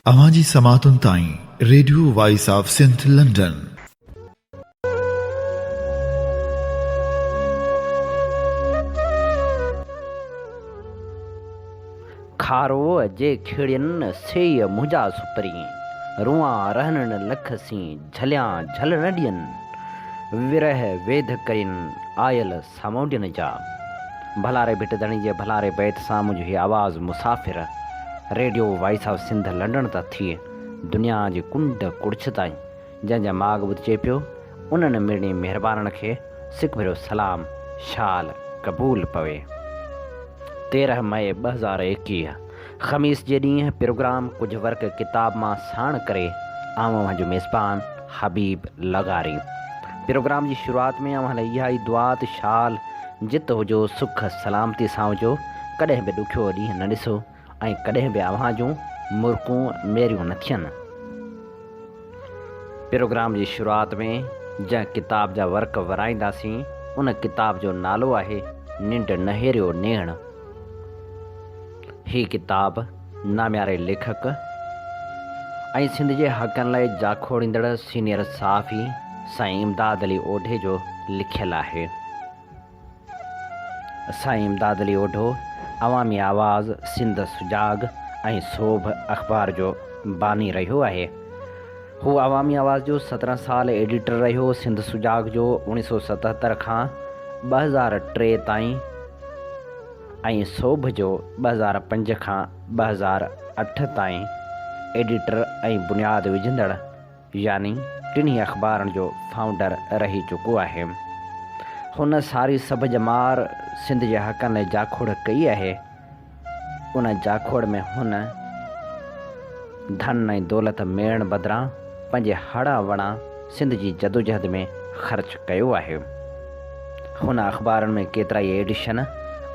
اوهان جي سماعتن تائين radio voice of Sindh London. کاروء جي کيڙين سيئي منهنجا سپرين، روئان رهنن لک سين جهليان جهل نه ڏين، ورهه ويڌ ڪرين آيل سامونڊين جا. ڀلاري ڀٽ ڌڻي جي ڀلاري بيت سان منهنجو هي آواز مسافر radio voice of Sindh London تان ٿي دنيا جي ڪنڊ ڪڙڇ تائين جنهن جنهن ماڳ ٻڌجي پيو انهن مڙني مهربانن کي سڪ ڀريو سلام شال قبول پوي. 13 مئي 2021 خميس جي ڏينهن پروگرام ڪجهه ورق ڪتاب مان ساڻ ڪري آئون اوهان جو ميزبان حبيب لغاري پروگرام جي شروعات ۾ اوهان لاء اها ئي دعا ته شال جت هجو سک سلامتي سان هجو ڪڏهن به ڏکيو ڏينهن نه ڏسو ۽ ڪڏهن به اوهان جون مرڪون ميريون نه ٿين. پروگرام جي شروعات ۾ جنهن ڪتاب جا ورق ورائينداسين ان ڪتاب جو نالو آهي ننڊ نه هيريو نيڻ. هي ڪتاب نامياري ليکڪ ۽ سنڌ جي حقن لاء جاکوڙيندڙ سينيئر صحافي سائين امداد علي اوڍي جو لکيل آهي. سائين امداد علي اوڍو عوامي آواز، سنڌ سجاڳ ۽ سوڀ اخبار جو باني رهيو آهي. هو عوامي آواز جو 17 سال ايڊيٽر رهيو، سنڌ سجاڳ جو 1977 کان 2003 تائين ۽ سوڀ جو 2005 کان 2008 تائين ايڊيٽر ۽ بنياد وجهندڙ يعني ٽنهي اخبارن جو فائونڊر رهي چڪو آهي. هن ساري سڀ ڄمار سنڌ جي حقن لاء جاکوڙ ڪئي آهي. ان جاکوڙ ۾ هن ڌن ۽ دولت ميڙڻ بدران پنهنجي هڙان وڙان سنڌ جي جدوجهد ۾ خرچ ڪيو آهي. هن اخبارن ۾ ڪيترائي ايڊيشن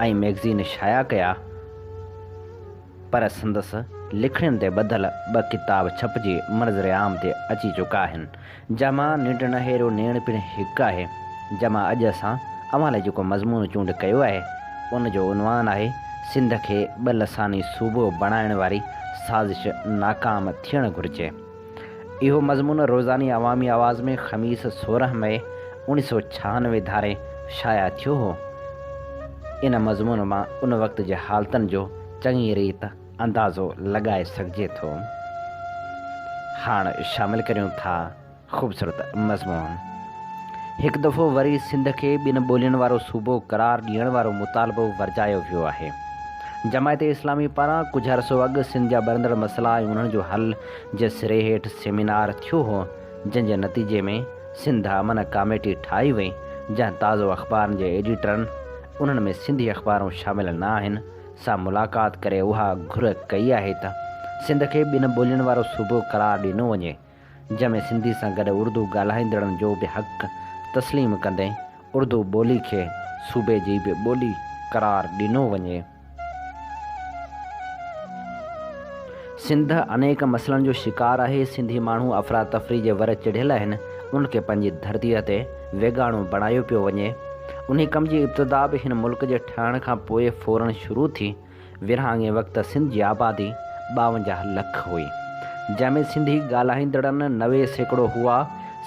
۽ مئگزين شايع ڪيا، پر سندس لکڻين تي ٻڌل ٻه ڪتاب ڇپجي منظر عام تي اچي چڪا آهن، جنهن مان ننڊ نه هيرو نيڻ پڻ هڪ آهي، جنهن مان اڄ اسان اوهان لاء جيڪو مضمون چونڊ ڪيو آهي، ان جو عنوان آهي سنڌ کي ٻه لساني صوبو بڻائڻ واري سازش ناڪام ٿيڻ گهرجي. اهو مضمون روزاني عوامي آواز ۾ خميس 16 مئي 1996 ڌاري شايع ٿيو هو. ان مضمون مان ان وقت جي حالتن جو چڱي ريت اندازو لڳائي سگهجي ٿو. هاڻ شامل ڪريون ٿا خوبصورت مضمون. هڪ دفعو وري سنڌ کي ٻن ٻولين وارو صوبو قرار ڏيڻ وارو مطالبو ورجايو ويو آهي. جماعت اسلامي پاران ڪجهه عرصو اڳ سنڌ جا ٻرندڙ مسئلا ۽ انهن جو حل جي سري هيٺ سيمينار ٿيو هو، جنهن جي نتيجي ۾ سنڌ امن ڪاميٽي ٺاهي وئي، جنهن تازو اخبارن جي ايڊيٽرن، انهن ۾ سنڌي اخبارون شامل نه آهن، سان ملاقات ڪري اها گهر ڪئي آهي ته سنڌ کي ٻن ٻولين وارو صوبو قرار ڏنو وڃي، جنهن ۾ سنڌي سان گڏ اردو ڳالهائيندڙن جو به حق تسليم ڪندي اردو ٻولي کي صوبي جي به ٻولي قرار ڏنو وڃي. سنڌ انيڪ مسئلن جو شڪار آهي، سنڌي ماڻهو افراتفري جي ور چڙهيل آهن، انهن کي پنهنجي ڌرتيء تي ويڳاڻو بڻايو پيو وڃي. انهي ڪم جي ابتدا به هن ملڪ جي ٺهڻ کان پوء فورن شروع ٿي. ورهاڱي وقت سنڌ جي آبادي 52 لک هئي، جنهن ۾ سنڌي ڳالهائيندڙن 90% هئا.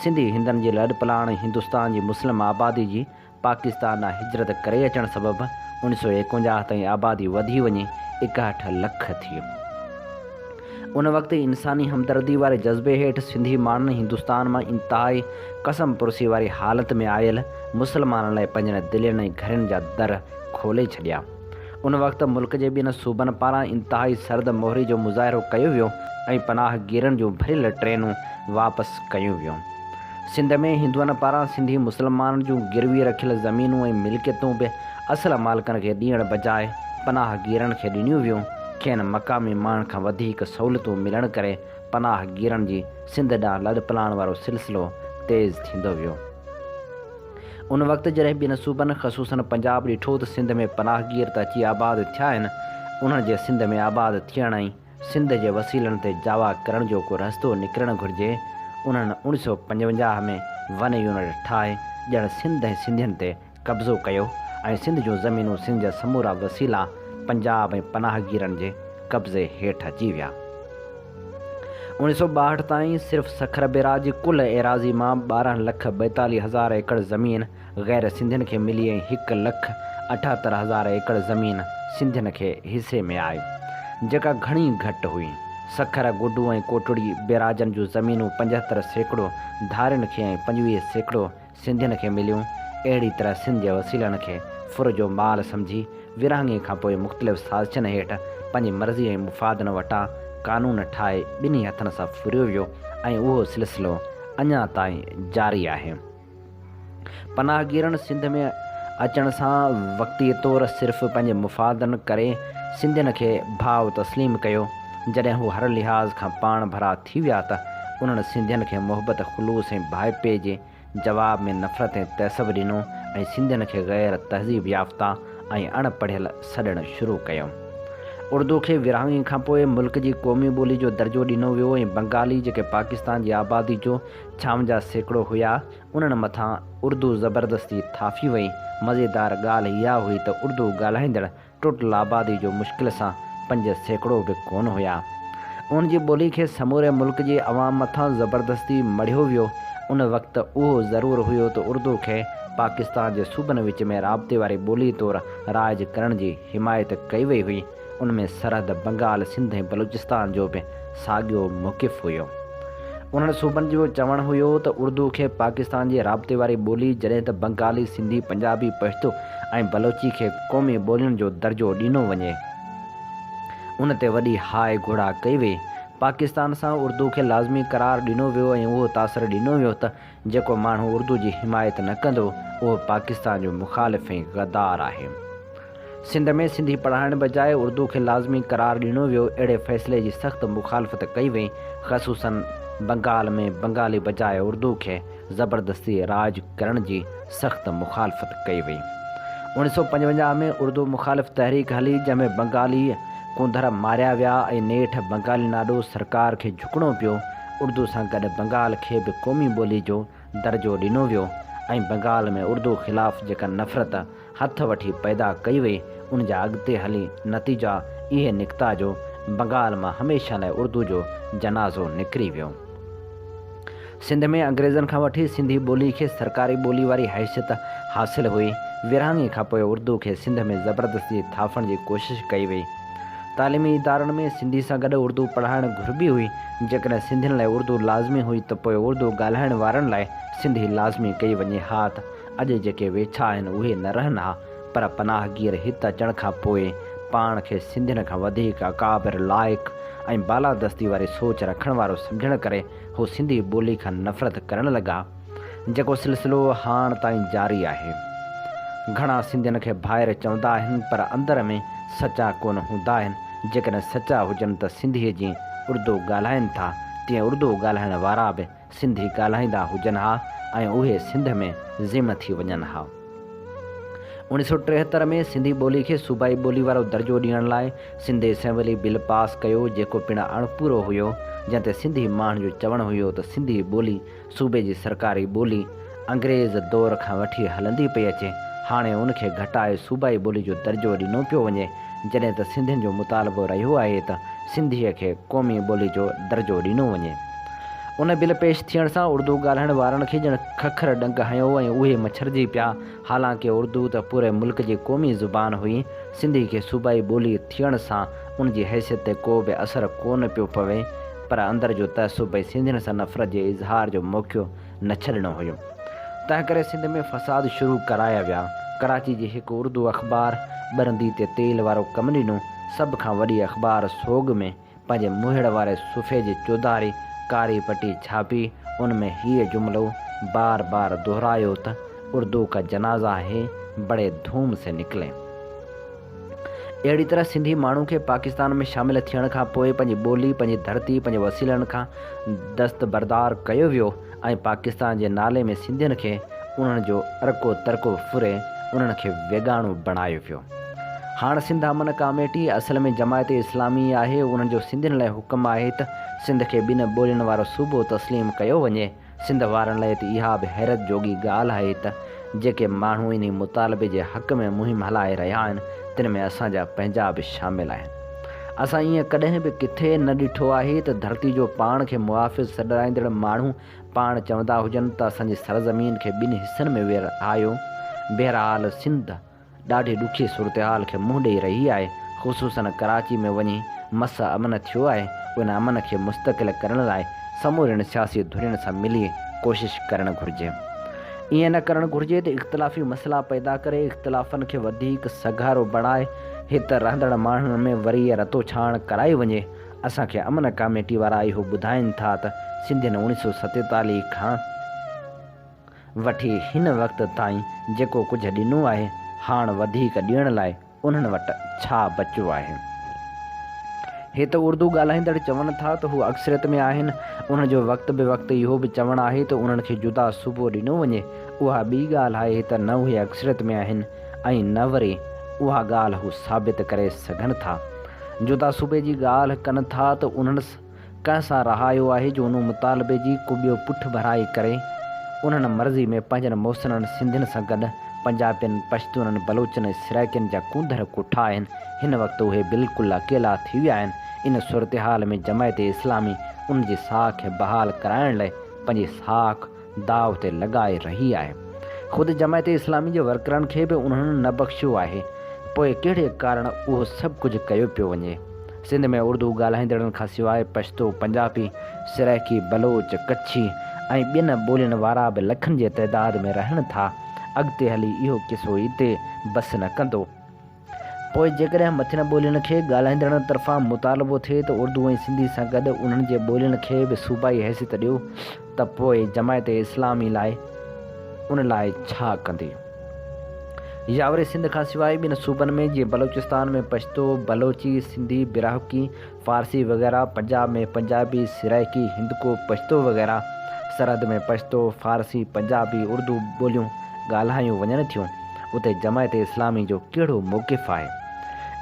سنڌي هندن جي لڏپلاڻ ۽ هندستان جي مسلم آبادي جي پاڪستان ڏانهن هجرت ڪري اچڻ سبب 1951 تائين آبادي وڌي وڃي 61 لک ٿي. ان وقت انساني همدردي واري جذبي هيٺ سنڌي ماڻهن هندستان مان انتهائي ڪسمپرسي واري حالت ۾ آيل مسلمانن لاء پنهنجن دلين ۽ گهرن جا در کولي ڇڏيا. ان وقت ملڪ جي ٻين صوبن پاران انتهائي سرد مهري جو مظاهرو ڪيو ويو ۽ پناهگيرن جون ڀريل ٽرينون واپس ڪيون ويون. سنڌ ۾ هندوئن پاران سنڌي مسلمانن جون گروي رکيل زمينون ۽ ملڪيتون به اصل مالڪن کي ڏيڻ بجاء پناهگيرن کي ڏنيون ويون، کين مقامي ماڻهن کان وڌيڪ سهولتون ملڻ ڪري پناهگيرن جي سنڌ ڏانهن لڏپلاڻ وارو سلسلو تيز ٿيندو ويو. ان وقت جڏهن ٻين صوبن خصوصاً پنجاب ڏٺو ته سنڌ ۾ پناهگير ته اچي آباد ٿيا آهن، انهن جي سنڌ ۾ آباد ٿيڻ ۽ سنڌ جي وسيلن تي جاوا ڪرڻ جو ڪو رستو نڪرڻ گهرجي، انهن 1955 ۾ ون يونٽ ٺاهي ڄڻ سنڌ ۽ سنڌين تي قبضو ڪيو ۽ سنڌ جون زمينون سنڌ جا سمورا وسيلا پنجاب ۽ پناهگيرن جي قبضي هيٺ اچي ويا. 1962 تائين صرف سکر بيراج جي ڪل ايراضي مان 12 لک 42 هزار ايڪڙ زمين غير سنڌين کي ملي ۽ هڪ لک 78 هزار ايڪڙ زمين سنڌين کي حصي ۾ آئي، جيڪا گهڻي گهٽ هئي. سکر، گڊو ۽ ڪوٽڙي بيراجن جون زمينون 75% ڌارين کي ۽ 25% سنڌين کي مليون، اهڙي طرح سنڌ جي وسيلن کي ڦر جو مال سمجهي ورهاڱي کان پوء مختلف سازشن هيٺ پنهنجي مرضي ۽ مفادن وٽان قانون ٺاهي ٻنهي هٿن سان ڦريو ويو ۽ اهو سلسلو اڃا تائين جاري آهي. پناهگيرن سنڌ ۾ اچڻ سان وقتي طور صرف پنهنجي مفادن ڪري سنڌين کي ڀاء تسليم ڪيو، جڏهن هو هر لحاظ کان پاڻ ڀرا ٿي ويا ته انهن سنڌين کي محبت، خلوص ۽ ڀائپي جي جواب ۾ نفرت ۽ تعصب ڏنو ۽ سنڌين کي غير تهذيب يافته ۽ اڻ پڙهيل سڏڻ شروع ڪيو. اردو کي ورهاڱي کانپوء ملڪ جي قومي ٻولي جو درجو ڏنو ويو ۽ بنگالي جيڪي پاڪستان جي آبادي جو 56% هيا، انهن مٿان اردو زبردستي ٿاڦي وئي. مزيدار ڳالهه اها هئي ته اردو ڳالهائيندڙ ٽوٽل آبادي جو مشڪل سان 5% به ڪونه هيا. انهن جي ٻولي کي سموري ملڪ جي عوام مٿان زبردستي مڙهيو ويو. ان وقت اهو ضرور هيو ته اردو کي پاڪستان جي صوبن وچ ۾ رابطي واري ٻولي طور رائج ڪرڻ جي حمايت ڪئي وئي هئي. ان ۾ سرحد، بنگال، سنڌ ۽ بلوچستان جو به ساڳيو موقف هيو. انهن صوبن جو چوڻ هيو ته اردو کي پاڪستان جي رابطي واري ٻولي جڏهن ته بنگالي، سنڌي، پنجابي، پشتو ۽ بلوچي کي قومي ٻولين جو درجو ڏنو وڃي. ان تي وڏي هاء گهوڙا ڪئي وئي. پاڪستان سان اردو کي لازمي قرار ڏنو ويو ۽ اهو تاثر ڏنو ويو ته جيڪو ماڻهو اردو جي حمايت نه ڪندو اهو پاڪستان جو مخالف ۽ غدار آهي. سنڌ ۾ سنڌي پڙهائڻ بجاء اردو کي لازمي قرار ڏنو ويو، اهڙي فيصلي جي سخت مخالفت ڪئي وئي، خصوصاً بنگال ۾ بنگالي بجاء اردو کي زبردستي رائج ڪرڻ جي سخت مخالفت ڪئي وئي. 1955 ۾ اردو مخالف تحريڪ هلي، جنهن ۾ بنگالي ڪونڌر ماريا ويا ۽ نيٺ بنگالين آڏو سرڪار کي جهڪڻو پيو، اردو سان گڏ بنگال کي به قومي ٻولي جو درجو ڏنو ويو ۽ بنگال ۾ اردو خلاف جيڪا نفرت هٿ وٺي پيدا ڪئي وئي، ان جا اڳتي هلي نتيجا اهي نڪتا جو بنگال مان هميشه لاء اردو جو جنازو نڪري ويو. سنڌ ۾ انگريزن کان وٺي سنڌي ٻولي کي سرڪاري ٻولي واري حيثيت حاصل هئي. ورهاڱي کان پوء اردو کي سنڌ ۾ زبردستي ٿاڦڻ جي ڪوشش ڪئي وئي. تعليمي ادارن ۾ سنڌي سان گڏ اردو پڙهائڻ گهربي هئي. جيڪڏهن سنڌين لاء اردو لازمي هئي ته پوء اردو ڳالهائڻ وارن لاء سنڌي لازمي ڪئي وڃي ها ته اڄ جيڪي ويڇا آهن اهي نه رهن ها پر پناهگير هت اچڻ کان پوء پاڻ کي سنڌين کان وڌيڪ اڪابر، لائق ۽ بالادستي واري سوچ رکڻ وارو سمجهڻ ڪري هو سنڌي ٻولي کان نفرت ڪرڻ لڳا جيڪو سلسلو هاڻ تائين جاري آهي. گهڻا سنڌين کي ڀائر چوندا آهن پر اندر ۾ سچا ڪونه هوندا آهن جيڪڏهن سچا هجن ته سنڌي جيئن اردو ڳالهائين ٿا تيئن اردو ڳالهائڻ وارا به سنڌي ڳالهائيندا هجن ها ۽ اهي سنڌ ۾ ضم ٿي وڃن ها. 1973 ۾ سنڌي ٻولي کي صوبائي ٻولي وارو درجو ڏيڻ لاء سنڌ اسيمبلي بل پاس ڪيو جيڪو پڻ اڻپورو هيو جنهن تي سنڌي ماڻهن جو چوڻ هيو ته سنڌي ٻولي صوبي جي سرڪاري ٻولي انگريز دور کان وٺي هلندي پئي اچي هاڻي ان کي گهٽائي صوبائي ٻولي جو درجو ڏنو پيو وڃي جڏهن ته سنڌين جو مطالبو رهيو آهي ته سنڌيء کي قومي ٻولي جو درجو ڏنو وڃي. ان بل پيش ٿيڻ سان اردو ڳالهائڻ وارن کي ڄڻ ککر ڏنگ هنيو ۽ اهي مڇرجي پيا، حالانڪه اردو ته پوري ملڪ جي قومي زبان هئي، سنڌي کي صوبائي ٻولي ٿيڻ سان ان جي حيثيت تي ڪو به اثر ڪو نه پيو پوي، پر اندر جو تعصب ۽ سنڌين سان نفرت جي اظهار جو موقعو نه ڇڏڻو هيو. تنهنڪري سنڌ ۾ فساد شروع ڪرايا ويا. ڪراچي جي هڪ اردو اخبار ٻرندي تي تيل وارو ڪم ڏنو. سڀ کان وڏي اخبار سوڳ ۾ پنهنجي مهڙ واري صفحي جي چوڌاري ڪاري پٽي ڇاپي ان ۾ هيء جملو بار بار دهرايو ته اردو ڪا جنازه هي بڙي ڌوم سي نڪلي. اهڙي طرح سنڌي ماڻهو کي پاڪستان ۾ شامل ٿيڻ کان پوء پنهنجي ٻولي، پنهنجي ڌرتي، پنهنجي وسيلن کان دستبردار ڪيو ويو ۽ پاڪستان جي نالي ۾ سنڌين کي انهن جو ارڪو ترڪو ڦري انهن کي ويڳاڻو بڻايو ويو. هاڻ سنڌ امن ڪاميٽي اصل ۾ جماعت اسلامي آهي، انهن جو سنڌين لاء حڪم آهي ته سنڌ کي ٻن ٻولين وارو صوبو تسليم ڪيو وڃي. سنڌ وارن لاء ته اها به حيرت جوڳي ڳالهه آهي ته جيڪي ماڻهو انهي مطالبي جي حق ۾ مهم هلائي رهيا آهن تن ۾ اسان جا پنهنجا به شامل آهن. اسان ائين ڪڏهن به ڪٿي نه ڏٺو آهي ته ڌرتي جو پاڻ کي محافظ سڏرائيندڙ ماڻهو پاڻ چوندا هجن ته اسان جي سرزمين کي ٻن حصن ۾ ورهايو. بهرحال سنڌ ڏاڍي ڏکي صورتحال کي منهن ڏئي رهي آهي، خصوصاً ڪراچي ۾ وڃي مس امن ٿيو آهي، ان امن کي مستقل ڪرڻ لاء سمورين سياسي ڌرين سان ملي ڪوشش ڪرڻ گهرجي. ائين نه ڪرڻ گهرجي ته اختلافي مسئلا پيدا ڪري اختلافن کي وڌيڪ سگهارو بڻائي هت رهندڙ ماڻهن ۾ وري رتوڇاڻ ڪرائي وڃي. اسان کي امن ڪاميٽي وارا اهو ٻڌائين ٿا ته سنڌين اوڻيهه سو 47 کان وٺي هن وقت تائين جيڪو ڪجهه ڏنو آهي، هاڻ وڌيڪ ڏيڻ لاء انهن وٽ ڇا بچيو آهي؟ هي ته اردو ڳالهائيندڙ چون ٿا ته هو اڪثريت ۾ آهن، انهن جو وقت به وقت اهو به چوڻ آهي ته انهن کي جدا صوبو ڏنو وڃي، اها ٻي ڳالهه آهي ته نه اهي اڪثريت ۾ آهن ۽ نه وري اها ڳالهه هو ثابت ڪري سگهن ٿا. جدا صوبي جي ڳالهه ڪن ٿا ته انهن ڪنهن سان رهايو آهي جو ان مطالبي جي ڪو ٻيو پٺ ڀرائي ڪري؟ انهن مرضي ۾ پنهنجن محسنن سنڌين سان گڏ پنجابين، پشتونن، بلوچن ۽ سرائيڪين جا ڪونڌر ڪٺا آهن. هن وقت اهي بلڪل اڪيلا ٿي ويا آهن. ان صورتحال ۾ جماعت اسلامي ان جي ساک کي بحال ڪرائڻ لئه پنهنجي ساک داء تي لڳائي رهي آهي. خود جماعت اسلامي جي ورڪرن کي به انهن نه بخشيو آهي. پوء ڪهڙي ڪارڻ اهو سڀ ڪجهه ڪيو پيو وڃي؟ سنڌ ۾ اردو ڳالهائيندڙن کان سواء پشتو، پنجابي، سرائيڪي، بلوچ، ڪڇي ۽ ٻين ٻولين وارا به لکن جي تعداد ۾ رهن ٿا. اڳتي هلي اهو قصو اتي بس نه ڪندو. پوء جيڪڏهن مٿين ٻولين کي ڳالهائيندڙن طرفان مطالبو ٿئي ته اردو ۽ سنڌي سان گڏ انهن جي ٻولين کي به صوبائي حيثيت ڏيو ته پوء جماعت اسلامي لاء ان لاء ڇا ڪندي؟ يا وري سنڌ کان سواء ٻين صوبن ۾ جيئن بلوچستان ۾ پشتو، بلوچي، سنڌي، براهڪي، فارسي وغيره، پنجاب ۾ پنجابي، سرائيڪي، هندڪو، پشتو وغيره، سرحد ۾ پشتو، فارسي، پنجابي، اردو ٻوليون ڳالهايون وڃن ٿيون، اتي جماعت اسلامي جو ڪهڙو موقف آهي؟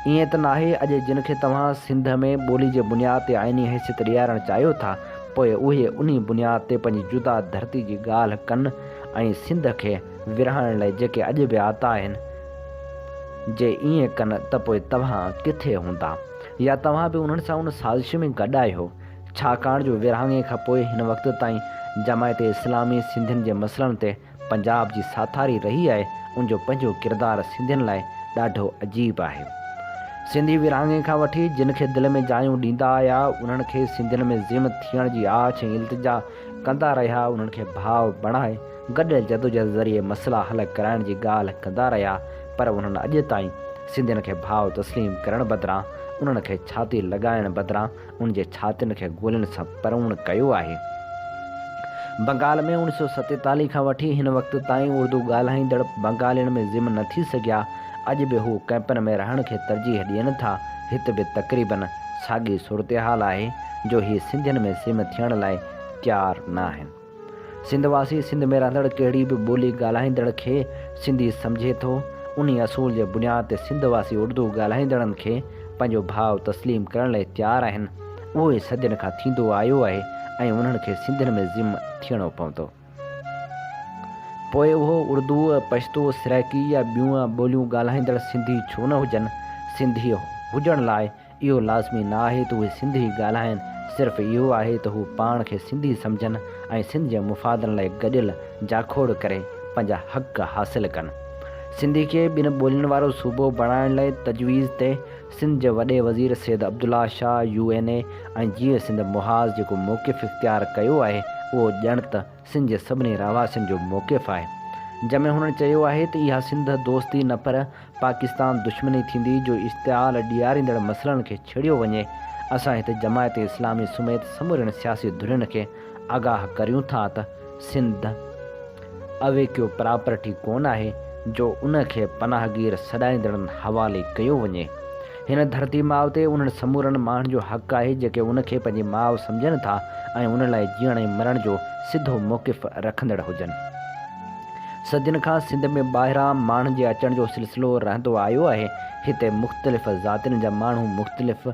ائين ته ناهي اڄ جن کي توهان سنڌ ۾ ٻولي جي بنياد تي آئيني حيثيت ڏيارڻ چاهيو ٿا، پوء اهي انهي بنياد تي پنهنجي جدا ڌرتي جي ڳالهه ڪن ۽ سنڌ کي ورهائڻ لاء جيڪي اڄ به آتا آهن، جي ائين ڪن ته پوء توهان ڪٿي هوندا؟ يا توهان به انهن سان ان سازش ۾ گڏ آهيو؟ ڇاڪاڻ جو ورهاڱي کان پوء هن وقت تائين جماعت اسلامي سنڌين جي مسئلن تي پنجاب جي ساٿاري رهي آهي، ان جو پنهنجو ڪردار سنڌين لاء ڏاڍو عجيب آهي. سنڌي ورهاڱي کان وٺي جن کي دل ۾ جايون ڏيندا آيا، انهن کي سنڌين ۾ ضم ٿيڻ جي آڇ ۽ التجا ڪندا رهيا، انهن کي ڀاء بڻائي گڏيل جدوجهد ذريعي مسئلا حل ڪرائڻ جي ڳالهه ڪندا رهيا، پر انهن اڄ تائين سنڌين کي ڀاء تسليم ڪرڻ بدران انهن کي ڇاتي لڳائڻ بدران ان جي ڇاتين کي گولين سان پروڻ ڪيو آهي. بنگال ۾ 1947 کان وٺي هن وقت تائين اردو ڳالهائيندڙ بنگالين ۾ ضم نه ٿي سگهيا، اڄ به هو ڪئمپن ۾ رهڻ کي ترجيح ڏين ٿا، هت به تقريبن ساڳي صورتحال آهي جو هي سنڌين ۾ ضم ٿيڻ لاء تيار ناهن. سنڌ واسي سنڌ ۾ رهندڙ ڪهڙي به ٻولي ڳالهائيندڙ کي سنڌي سمجهي ٿو، انهي اصول جي بنياد تي سنڌ واسي اردو ڳالهائيندڙن کي پنهنجو ڀاء تسليم ڪرڻ لاء تيار آهن، اهو ئي صدين کان ٿيندو آيو آهي ۽ انهن کي سنڌين ۾ ضم ٿيڻو پوندو. پوء اهو اردو، پشتو، سرائيڪي يا ٻيون ٻوليون ڳالهائيندڙ سنڌي ڇو نه هجن، سنڌي هجڻ لاء اهو لازمي نه آهي ته اهي سنڌي ڳالهائين، صرف اهو آهي ته هو پاڻ کي سنڌي سمجهن ۽ سنڌ جي مفادن لاء گڏيل جاکوڙ ڪري پنهنجا حق حاصل ڪن. سنڌي کي ٻن ٻولين وارو صوبو بڻائڻ لاء تجويز تي سنڌ جي وڏي وزير سيد عبدالله شاهه يو اين اي ۽ جيئي سنڌ محاذ جيڪو موقف اختيار ڪيو آهي اهو ڄڻ ته سنڌ جي سڀني رهواسين جو موقف آهي جنهن ۾ هنن چيو آهي ته اها سنڌ دوستي نه پر پاڪستان دشمني ٿيندي جو اشتعال ڏياريندڙ مسئلن کي ڇيڙيو وڃي، اسان هتي جماعت اسلامي سميت سمورين سياسي ڌرين کي آگاهه ڪريون ٿا ته سنڌ اويڪيو پراپرٽي ڪونه آهي جو ان کي پناهگير سڏائيندڙن حوالي ڪيو وڃي. هن ڌرتي ماء تي انهن سمورن ماڻهن جو حق آهي جيڪي ان کي پنهنجي ماء سمجهن ٿا ۽ ان لاء جيئڻ ۽ مرڻ جو سڌو موقف رکندڙ هجن. صدين کان سنڌ ۾ ٻاهران ماڻهن جي اچڻ جو سلسلو رهندو آيو آهي. هتي مختلف ذاتين جا ماڻهو مختلف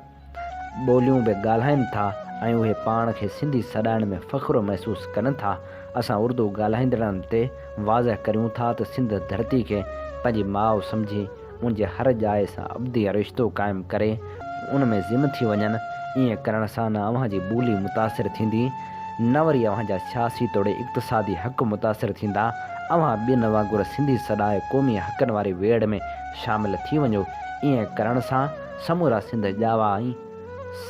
ٻوليون به ڳالهائين ٿا ۽ اهي پاڻ کي سنڌي سڏائڻ ۾ فخر محسوس ڪن ٿا. اسان اردو ڳالهائيندڙن تي واضح ڪريون ٿا ته سنڌ ڌرتي کي پنهنجي ماء سمجهي ان جي هر ڄائي سان ابدي رشتو قائم ڪري. ان ۾ ضم ٿي وڃن، ائين ڪرڻ سان نه اوهان جي ٻولي متاثر ٿيندي، نه وري اوهان جا سياسي توڙي اقتصادي حق متاثر ٿيندا، اوهان ٻين وانگر سنڌي سڏائي قومي حقن واري ويڙهه ۾ شامل ٿي وڃو، ائين ڪرڻ سان سمورا سنڌ ڄاوا ۽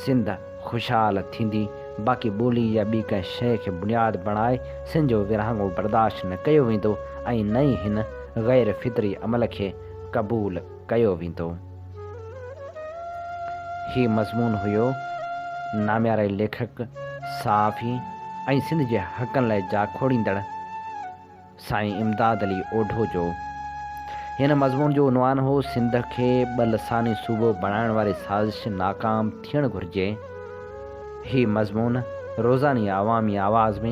سنڌ خوشحال ٿيندي، باقي ٻولي يا ٻي ڪنهن شيء کي بنياد بڻائي سنڌ جو ورهاڱو برداشت نه ڪيو ويندو ۽ نه ئي هن غير فطري عمل کي قبول ڪيو ويندو. هي مضمون هيو نامياري ليکڪ، صحافي ۽ سنڌ جي حقن لاء جاکوڙيندڙ سائين امداد علي اوڍو جو. هن مضمون جو عنوان هو سنڌ کي ٻه لساني صوبو بڻائڻ واري سازش ناڪام ٿيڻ گهرجي. هي مضمون روزاني عوامي آواز ۾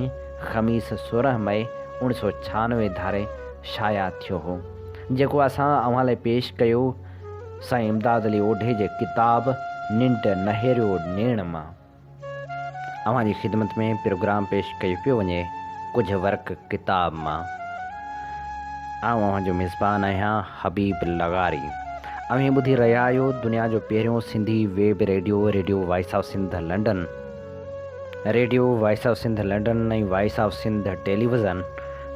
خميس 16 مئي 1996 ڌاري شايع ٿيو هو، جيڪو اسان اوهان لاء پيش ڪيو سائين امداد علي اوڍي جي ڪتاب ننڊ نهيريو نيڻ مان. اوهان جي خدمت ۾ پروگرام پيش ڪيو پيو وڃي ڪجهه ورق ڪتاب مان. آئون اوهان جو ميزبان آهيان حبيب لغاري. اوهين ٻڌي رهيا آهيو دنيا جو پهريون Sindhi web radio radio voice of Sindh London. Radio voice of Sindh London ۽ voice of Sindh television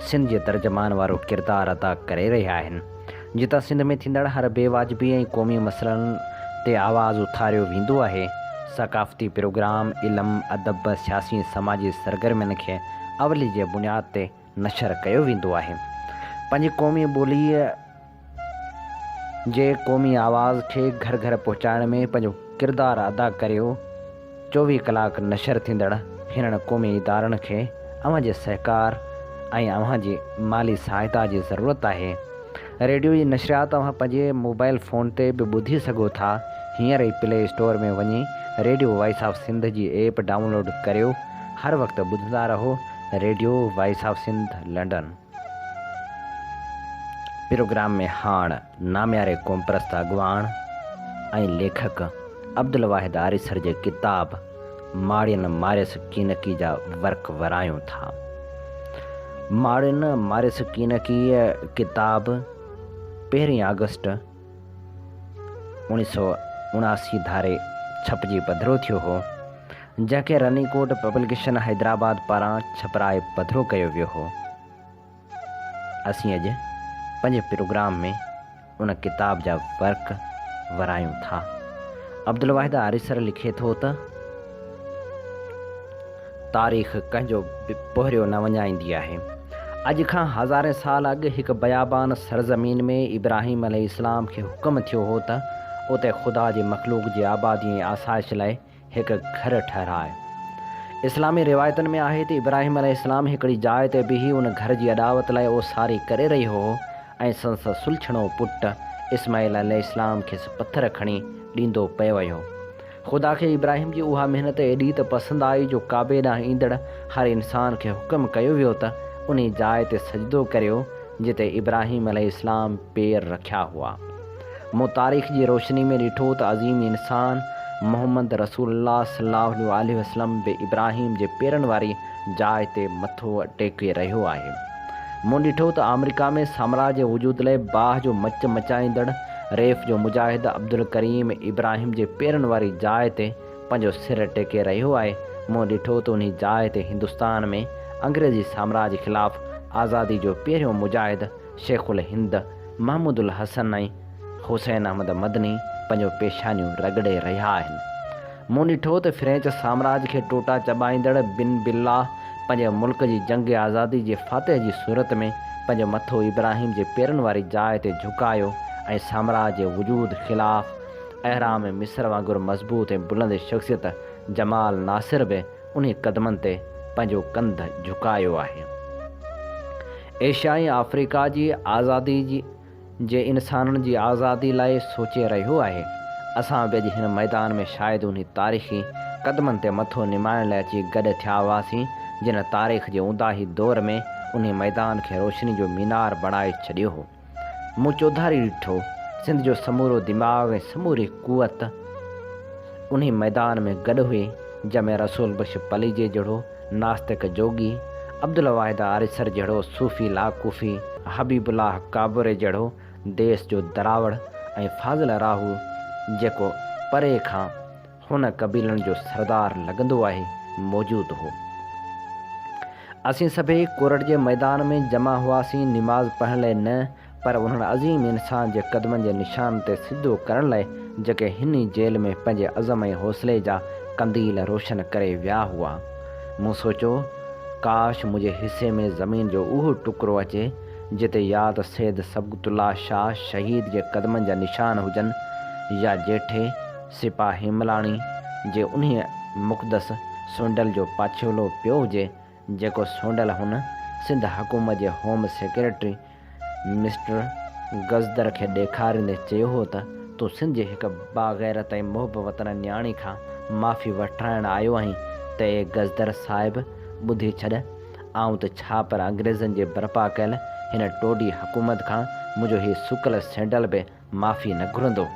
Sindh جي ترجمان وارو ڪردار ادا ڪري رهيا آهن. جتان سنڌ ۾ ٿيندڙ هر بي واجبي ۽ قومي مسئلن تي آواز اٿاريو ويندو آهي. ثقافتي پروگرام، علم، ادب، سياسي ۽ سماجي سرگرمين کي اولي جي بنياد تي نشر ڪيو ويندو آهي. پنهنجي قومي ٻوليء جي قومي آواز کي گهر گهر پهچائڻ ۾ پنهنجو ڪردار ادا ڪريو. 24 ڪلاڪ نشر ٿيندڙ هنن قومي ادارن کي اوهان جي سهڪار ۽ اوهان جي مالي سهائتا جي ضرورت آهي. ريڊيو جي نشريات اوهان پنهنجي موبائل فون تي به ٻڌي سگهو ٿا. هينئر ئي پلي اسٽور ۾ وڃي ريڊيو وائس آف سنڌ جي ايپ ڊائونلوڊ ڪريو. هر وقت ٻڌندا رهو radio voice of Sindh London. Programme ۾ هاڻ نامياري قومپرست اڳواڻ ۽ ليکڪ عبدالواحد آريسر جي ڪتاب ماڙين ماريس ڪينڪي جا ورق ورايون ٿا. ماڙين ماريس ڪينڪي ڪتاب پهرين آگسٽ 1979 ڌاري ڇپجي پڌرو ٿيو هو، جنهن کي رني ڪوٽ پبلڪيشن حيدرآباد پاران ڇپرائي پڌرو ڪيو ويو هو. اسين اڄ پنهنجي پروگرام ۾ ان ڪتاب جا ورق ورايون ٿا. عبدالواحد آريسر لکي ٿو ته، تاريخ ڪنهن جو به پهريو نه وڃائيندي آهي. اڄ کان هزارين سال اڳ هڪ بيابان سرزمين ۾ ابراهيم عليه السلام کي حڪم ٿيو هو ته اتي خدا جي مخلوق جي آبادي ۽ آسائش لاء هڪ گهر ٺهراء. اسلامي روايتن ۾ آهي ته ابراهيم عليه السلام هڪڙي جاء تي بيهي ان گهر جي اڏاوت لاء اوساري ڪري رهيو هو ۽ سندس سلڇڻو پٽ اسماعيل عليه السلام کيس پٿر کڻي ڏيندو پئي ويو. خدا کي ابراهيم جي اها محنت ايڏي ته پسند آئي جو ڪعبي ڏانهن ايندڙ هر انسان کي حڪم ڪيو ويو ته انهي جاء تي سجدو ڪريو جتي ابراهيم عليه السلام پير رکيا هئا. مون تاريخ جي روشني ۾ ڏٺو ته عظيم انسان محمد رسول الله صلي الله عليه وسلم به ابراهيم جي پيرن واري جاء تي مٿو ٽيڪي رهيو آهي. مون ڏٺو ته آمريڪا ۾ سامراج جي وجود لاء باهه جو مچ مچائيندڙ ريف جو مجاهد عبدالڪريم ابراهيم جي پيرن واري جاء تي پنهنجو سر ٽيڪي رهيو آهي. مون ڏٺو ته انهي جاء تي هندستان ۾ انگريزي سامراج خلاف آزادي جو پهريون مجاهد شيخ الهند محمود الحسن ۽ حسين احمد مدني پنهنجو پيشانيون رڳڙي رهيا آهن. مون ڏٺو ته فرينچ سامراج کي ٽوٽا چٻائيندڙ بن بلا پنهنجي ملڪ جي جنگ آزادي جي فاتح جي صورت ۾ پنهنجو مٿو ابراهيم جي پيرن واري جاء تي جهڪايو ۽ سامراج جي وجود خلاف اهرام مصر وانگر مضبوط ۽ بلند شخصيت جمال ناصر به انهي قدمن تي پنهنجو ڪنڌ جهڪايو آهي. ايشيا ۽ آفريڪا جي آزادي جي انسانن جي آزادي لاء سوچي رهيو آهي. اسان به اڄ هن ميدان ۾ شايد انهي تاريخي قدمن تي مٿو نمائڻ لاء اچي گڏ ٿيا هئاسين، جن تاريخ جي اونداهي دور ۾ انهي ميدان کي روشني جو مينار بڻائي ڇڏيو هو. مون چوڌاري ڏٺو، سنڌ جو سمورو دماغ ۽ سموري قوت انهي ميدان ۾ گڏ هئي، جنهن ۾ رسول بخش پليجي جهڙو ناستڪ جوڳي، عبدالواحد آريسر جهڙو صوفي لاڪوفي، حبيب الله ڪابوري جهڙو ديس جو دراوڙ ۽ فاضل راهو جيڪو پري کان. هن قبيلن جو سردار لڳندو آهي، موجود هو. اسين سڀيئي ڪورٽ جي ميدان ۾ جمع هئاسين، نماز پڙهڻ لئه نه، پر انهن عظيم انسان جي قدمن جي نشان تي سجدو ڪرڻ لئه، جيڪي هن ئي جيل ۾ پنهنجي عزم ۽ حوصلي جا قنديل روشن ڪري ويا هئا. مون سوچيو، ڪاش منهنجي حصي ۾ زمين جو اهو ٽڪرو اچي، جتي يا ته سيد صبغت الله شاهه شهيد جي قدمن جا نشان هجن يا جيٺي سپاهه هيملاڻي جي انهيء مقدس سونڊل جو پاڇولو پيو هجي، جيڪو سونڊل هن سنڌ حڪومت جي هوم سيڪريٽري مسٽر گزدر کي ڏيکاريندي چيو هو ته تون سنڌ جي هڪ باغيرت ۽ محب وطن نياڻي کان معافي وٺرائڻ آيو آهين ته اي گزدر صاحب ٻڌي ڇڏ آئون ته ڇا پر انگريزن جي برپا ڪيل هن ٽوڊي حڪومت کان منهنجو هي سڪل سينڊل به معافي نه گهرندو.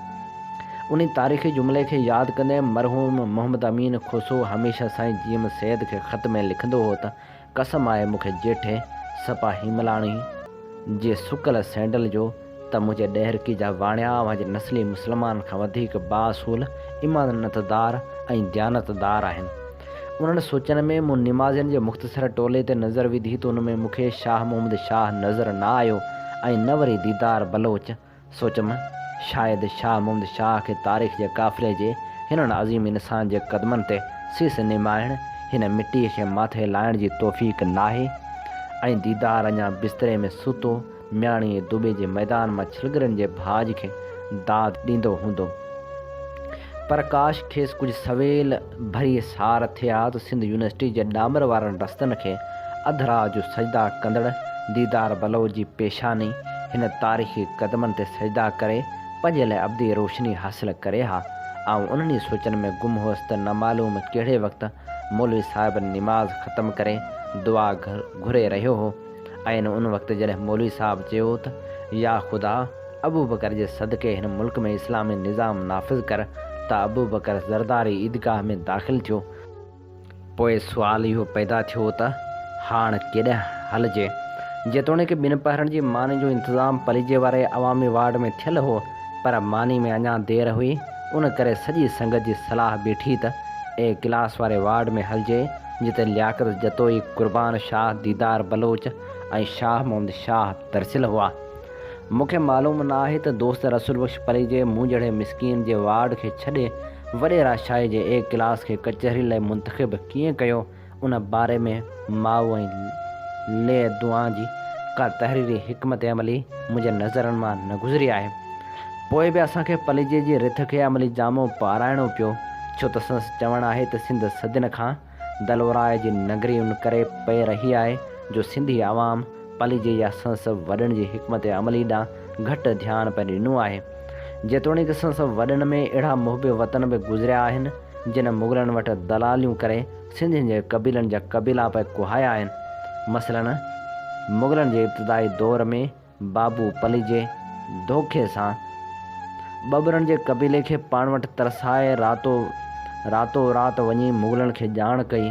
انهي تاريخي جملي کي ياد ڪندي مرحوم محمد امين کوسو هميشه سائين جي ايم سيد کي خط ۾ لکندو هو ته قسم آهي مون کي جيٺي سپا هيملاڻي جي سڪل سينڊل جو ته منهنجي ڏهرڪي جا واڻيا اوهان جي نسلي مسلمانن کان وڌيڪ بااصول، امانتدار ۽ ديانتدار آهن. انهن سوچن ۾ مون نمازين جي مختصر ٽولي تي نظر وڌي ته ان ۾ مون کي شاهه محمد شاهه نظر نه آيو ۽ نه وري ديدار بلوچ. سوچيم، شايد شاهه محمد شاهه کي تاريخ جي قافلي جي هنن عظيم انسان جي قدمن تي سيس نمائڻ، هن مٽيء کي ماٿي لائڻ جي توفيق ناهي ۽ ديدار اڃا بستري ۾ ستو مياڻي ۽ دٻي جي ميدان مان ڇلگرن جي ڀاڄ کي داد ڏيندو هوندو. پر ڪاش کيس ڪجهه سويل ڀري سار ٿئي ها ته سنڌ يونيورسٽي جي ڏامر وارن رستن کي اڌ رات جو سجدا ڪندڙ ديدار بلوچ جي پيشاني هن تاريخي قدمن تي سجدا ڪري پنهنجي لاء ابدي روشني حاصل ڪري ها. آئون انهن ئي سوچن ۾ گم هئس ته نه معلوم ڪهڙي وقت مولوي صاحب نماز ختم ڪري دعا گهري رهيو هو. عين ان وقت جڏهن مولوي صاحب چيو ته يا خدا! ابوبڪر جي صدقي هن ملڪ ۾ اسلامي نظام نافذ ڪر ته ابوبڪر زرداري عيدگاهه ۾ داخل ٿيو. پوء سوال اهو پيدا ٿيو ته هاڻ ڪيڏانهن هلجي؟ جيتوڻيڪ ٻنپهرن جي ماني جو انتظام پليجي واري عوامي وارڊ ۾ ٿيل هو پر ماني ۾ اڃا دير هئي ان ڪري سڄي سنگت جي صلاح بيٺي ته اي ڪلاس واري وارڊ ۾ هلجي جتي لياقت جتوئي، قربان شاهه، ديدار بلوچ ۽ شاهه محمد شاهه ترسيل هئا. مون کي معلوم نه آهي ته دوست رسول بخش پليجي مون جهڙي مسڪين جي وارڊ کي ڇڏي وڏيرا شاهي جي اي ڪلاس کي ڪچهري لئه منتخب ڪيئن ڪيو، ان باري ۾ مائو ۽ لي دوان جي ڪا تحريري حڪمت عملي منهنجي نظرن مان نه گذري آهي. پوء به اسان کي پليجي جي رٿ کي عملي جامو پارائڻو پيو، ڇو ته سندس چوڻ آهي ته سنڌ صدين کان دلوراء جي نگري ان ڪري پئي رهي آهي جو سنڌي عوام پليجي يا سندس وڏن جي حڪمت عملي ڏانهن گهٽ ڌيان پئي ڏنو آهي. جيتوڻيڪ سندس وڏن ۾ اهڙا محب وطن به گذريا آهن، جن مغلن وٽ دلاليون ڪري سنڌين جي قبيلن جا قبيلا پئي ڪهايا آهن. مثلاً مغلن جي ابتدائي دور ۾ بابو پليجي ڌوڪي سان ٻٻرن جي قبيلي کي پاڻ وٽ ترسائي راتو راتو رات وڃي مغلن کي ڄاڻ ڪئي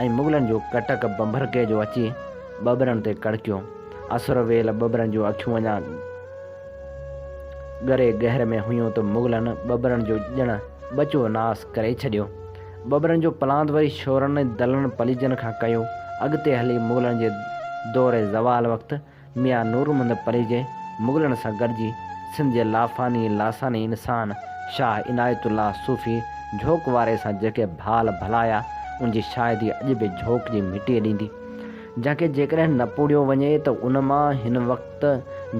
۽ مغلن جو ڪٽڪ ڀنڀرڪي جو اچي ٻٻرن تي ڪڙڪيو. اسر ويل ٻٻرن جون اکيون اڃا ڳري ڳهر ۾ هيون ته مغلن ٻٻرن جو ڄڻ ٻچو ناس ڪري ڇڏيو. ٻٻرن جو پلاند وري شورن ۽ دلن پليجن کان ڪيو. اڳتي هلي مغلن جي دور زوال وقت ميان نور محمد پليجي مغلن سان گڏجي سنڌ جي لافاني لاثاني انسان شاهه عنايت الله صوفي جهوڪ واري سان جيڪي ڀال ڀلايا ان جي شاهدي اڄ به جهوڪ جي مٽيء ڏيندي جنهن کي جيڪڏهن نپوڙيو وڃي ته ان مان هن وقت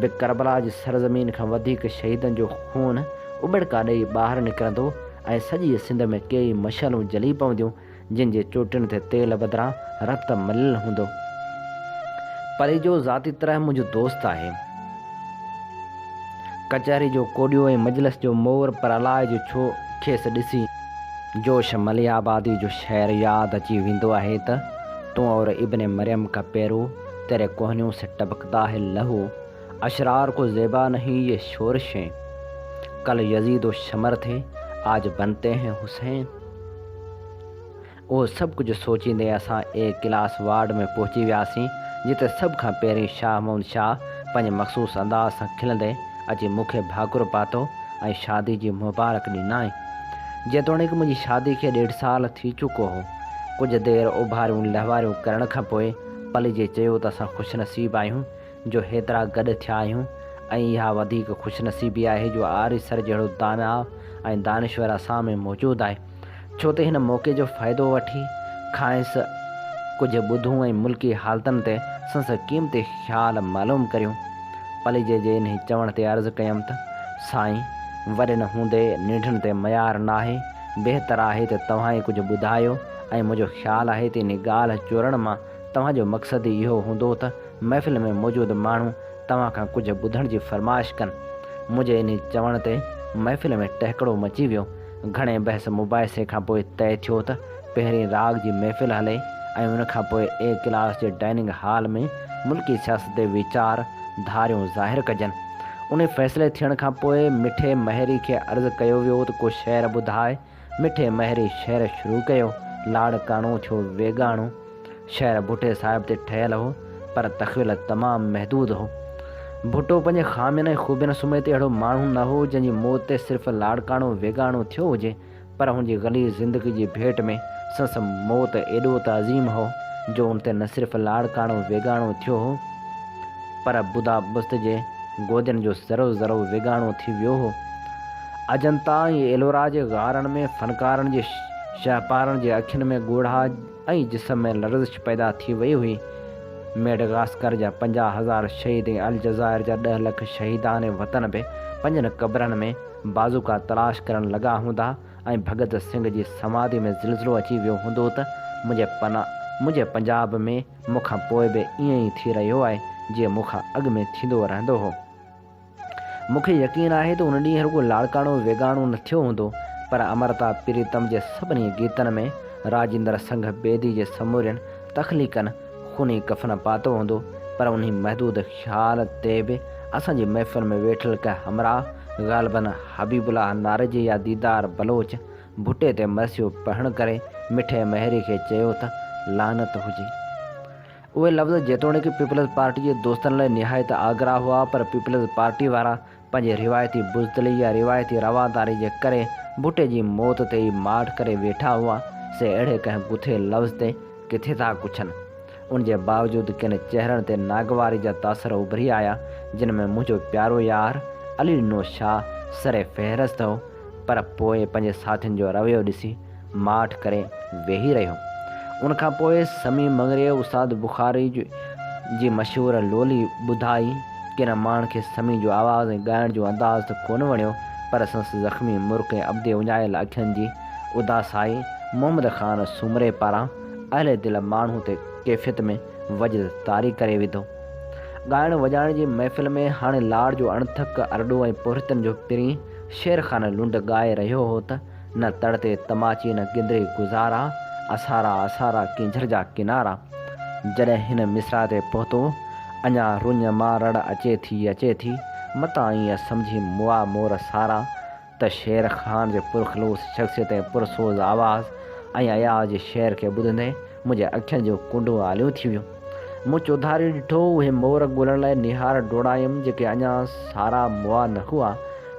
به ڪربلا جي سرزمين کان وڌيڪ شهيدن جو خون اٻڙڪا ڏئي ٻاهر نڪرندو ۽ سڄيء سنڌ ۾ ڪيئي مشعلون جلي پونديون جن جي چوٽين تي تيل بدران رت مليل هوندو. پليجو ذاتي طرح منهنجو دوست آهي. ڪچهري جو ڪوڏيو ۽ مجلس جو مور پر الاء جو ڇو کيس ڏسي. جوش مليح آبادي جو شعر ياد اچي ويندو آهي ته، تون اور ابن مريم کا پيرو، تيري ڪوهنيون سي ٽبڪتا هي لهو، اشرار کو زيبا نهين يي شورشين، ڪل يزيد و شمر ٿي، آج بنتي هين حسين. اهو سڀ ڪجهه سوچيندي اسان اي ڪلاس وارڊ ۾ پهچي وياسين، جتي سڀ کان پهرين شاهه محمد شاهه پنهنجي مخصوص انداز سان کلندي اچي مون کي ڀاڪر پاتو ۽ شادي جي مبارڪ ڏنائين. جيتوڻيڪ منهنجي شادي کي ڏيڍ سال ٿي چڪو هو. ڪجهه دير اوڀاريون لهواريون ڪرڻ کان پوء پليجي چيو ته اسان خوش نصيب آهيون جو هيترا گڏ ٿيا آهيون ۽ اها وڌيڪ خوش نصيبي آهي جو آريسر جهڙو داناء ۽ دانشور اسان ۾ موجود آهي. ڇو ته هن موقعي جو فائدو وٺي کانئس ڪجهه ٻڌون ۽ ملڪي حالتن تي سندس قيمتي خيال معلوم ڪريون. پليجي جي انهي چوڻ تي عرض ڪيم ته، سائين! وڏن هوندي ننڍن تي ميار ناهي، بهتر آهي ته توهان ئي ڪجهه ٻڌايو ۽ منهنجو خيال آهي ته انهي ڳالهه چورڻ مان توهان جو مقصد ئي اهو هوندو ته محفل ۾ موجود ماڻهو توهان کان ڪجهه ٻڌڻ جي فرمائش ڪن. منهنجي انهي چوڻ تي محفل ۾ ٽهڪڙو مچي ويو. گهڻي بحث مباحثي کان پوء طئي ٿيو ته پهرين راڳ جي محفل هلي ۽ ان کان پوء اي ڪلاس جي ڊائننگ هال ۾ ملڪي سياست تي ويچار ڌاريون ظاهر ڪجن. انهي فيصلي ٿيڻ کان پوء مٺي مهيري کي عرض ڪيو ويو ته ڪو شعر ٻڌاء. مٺي مهيري شعر شروع ڪيو، لاڙڪاڻو ٿيو ويڳاڻو. شعر ڀٽي صاحب تي ٺهيل هو، پر تخيل تمام محدود هو. ڀٽو پنهنجي خامين ۽ خوبين سميت اهڙو ماڻهو نه هو، جنهن جي موت تي صرف لاڙڪاڻو ويڳاڻو ٿيو هجي، پر هن جي غليظ زندگي جي ڀيٽ ۾ سندس موت ايڏو ته عظيم هو، جو ان تي نه صرف لاڙڪاڻو ويڳاڻو ٿيو هو، پر بوداپست جي گودين جو ذرو ذرو ويڳاڻو ٿي ويو هو. اجنتا ۽ ايلورا جي غارن ۾ فنڪارن جي شهپارن جي اکين ۾ ڳوڙها ۽ جسم ۾ لرزش پيدا ٿي وئي هئي. ميڊغاسڪر جا 50,000 شهيد ۽ الجزائر جا ڏهه لک شهيدان وطن به پنهنجن قبرن ۾ بازوڪا تلاش ڪرڻ لڳا هوندا ۽ ڀڳت سنگهه جي سماڌي ۾ زلزلو اچي ويو هوندو ته منهنجي پنجاب ۾ مون کان پوء به ائين ئي ٿي رهيو آهي جيئن مون کان اڳ ۾ ٿيندو رهندو هو. مون کي يقين آهي ته ان ڏينهن رڳو لاڙڪاڻو ويڳاڻو نه ٿيو هوندو پر امرتا پريتم جي سڀني گيتن ۾ راجيندر سنگهه بيدي جي سمورين تخليقن خوني ڪفن پاتو هوندو پر انهي محدود خيال تي به اسان جي محفل ۾ ويٺل ڪنهن همراهه غالباً حبيب الله ناريجي يا ديدار بلوچ ڀٽي تي مرثيو پڙهڻ ڪري مٺي مهيري کي چيو ته لعنت هجي. اهي لفظ جيتوڻيڪ پيپلز پارٽي جي دوستن لاء نهايت آگرا هئا پر پيپلز پارٽي وارا پنهنجي روايتي بزدلي يا روايتي رواداري جي ڪري ڀٽي جي موت تي ئي ماٺ ڪري ويٺا هئا سي اهڙي ڪنهن گٿي لفظ تي ڪٿي ٿا ڪڇن. ان جي باوجود ڪن چهرن تي ناگواري جا تاثر اڀري آيا جن ۾ منهنجو پيارو يار علي ڏنو شاهه سر فهرست هو پر پوء پنهنجي ساٿين جو رويو ڏسي ماٺ ڪري ويهي رهيو. ان کان پوء سميع مڱريي استاد بخاري جي مشهور لولي ٻڌائي. ڪن ماڻهن کي سميع جو آواز ۽ ڳائڻ جو انداز ته ڪونه وڻيو پر سندس زخمي مرڪ ۽ ابدي اڃايل اکين جي اداسائي محمد خان سومري پاران اهل دل ماڻهو تي ڪيفيت ۾ وجد طاري ڪري وڌو. ڳائڻ وڄائڻ جي محفل ۾ هاڻي لاڙ جو اڻٿڪ ارڏو ۽ پورهيتن جو پرين شير خان لنڊ ڳائي رهيو هو ته نه تڙ تي تماچي نه گندري گذارا، اسارا اسارا ڪينجهر جا ڪنارا. جڏهن هن مصرع تي پهتو، اڃا رڃ مان رڙ اچي ٿي اچي ٿي، متان ائين سمجهين مئا مور سارا، ته شير خان جي پرخلوص شخصيت ۽ پرسوز آواز ۽ اياز جي شعر کي ٻڌندي منهنجي اکين جون ڪنڊون آليون ٿي ويون. مون چوڌاري ڏٺو، اهي مور ڳولڻ لاء نهار ڊوڙايم، جيڪي اڃا سارا مئا نه هئا.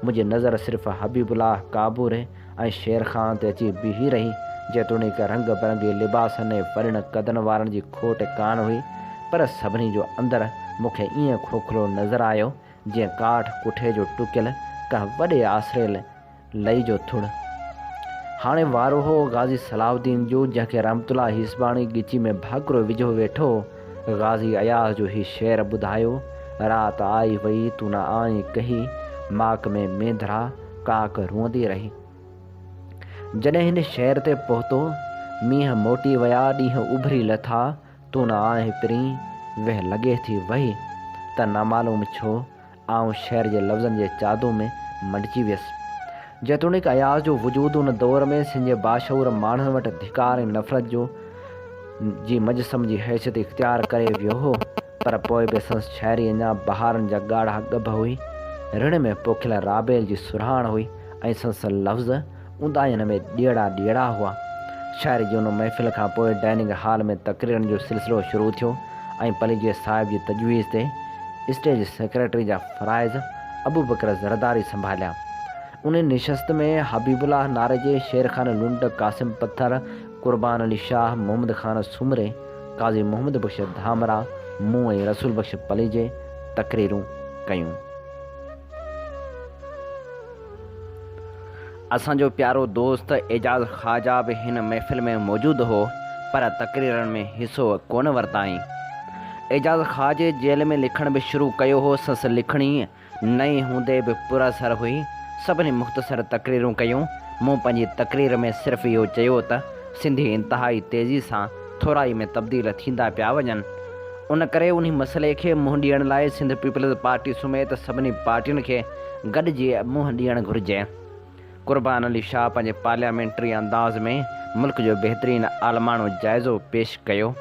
منهنجي نظر صرف حبيب الله ڪابوري ۽ شير خان تي اچي بيهي رهي. جيتوڻيڪ رنگ برنگي لباسن ۽ وڏن قدن وارن جي کوٽ ڪانه هئي، پر سڀني جو اندر مون کي ائين کوکلو نظر آيو، جيئن ڪاٺ ڪٺي جو ٽڪيل ڪنهن وڏي آسري لئي جو ٿڙ. هاڻي وارو هو غازي صلاح الدين جو، جنهن کي رحمت الله هيسباڻي ڳچي ۾ ڀاڪرو وجهيو ويٺو هو. غازي اياز جو هي شعر ٻڌايو، رات آئي وئي تون نه آئين ڪهي، ماڪ ۾ مينڌرا ڪاڪ روئندي رهي. جڏهن هن شعر تي پهتو، مينهن موٽي ويا ڏينهن اڀري لٿا، تون نه آئين پرين، ويهه لڳي ٿي وهي، ته نامعلوم ڇو آئون شعر جي لفظن جي جادو ۾ منڊجي ويس. جيتوڻيڪ اياز جو وجود ان دور ۾ سنڌ جي باشعور ماڻهن وٽ ڌڪار ۽ نفرت جو جي مجسم جي حيثيت اختيار ڪري ويو هو، پر پوء به سندس شاعري اڃا بهارن جا ڳاڙها ڳڀ هئي، رڻ ۾ پوکيل رابيل جي سرهاڻ هئي ۽ سندس لفظ اونداهين ۾ ڏيئڙا ڏيئڙا هئا. شاعري جي ان محفل کان پوء ڊائننگ هال ۾ تقريرن جو سلسلو شروع ٿيو ۽ پليجي صاحب جي تجويز تي اسٽيج سيڪريٽري جا فرائض ابوبڪر زرداري سنڀاليا. ان نشست ۾ حبيب الله ناريجي، شير خان لنڊ، قاسم پٿر، قربان علي شاهه، محمد خان سومري، قاضي محمد بخش ڌامراهه، مون ۽ رسول بخش پليجي تقريرون ڪيون. اسان جو پيارو دوست اعجاز خواجه به هن محفل ۾ موجود هو، پر تقريرن ۾ حصو ڪونه ورتائين. اعجاز خواجي جيل ۾ لکڻ به شروع ڪيو هو، سندس لکڻي نئين هوندي به پراثر هئي. سڀني مختصر تقريرون ڪيون. مون پنهنجي تقرير ۾ صرف اهو چيو ته سنڌي انتهائي تيزي سان ٿورائي ۾ تبديل ٿيندا پيا وڃن. ان ڪري انهي مسئلي کي منهن ڏيڻ لاء سنڌ پيپلز پارٽي سميت سڀني پارٽين کي گڏجي منهن ڏيڻ گهرجي. قربان علي شاهه پنهنجي پارليامينٽري انداز ۾ ملڪ جو بهترين عالماڻو جائزو پيش ڪيو.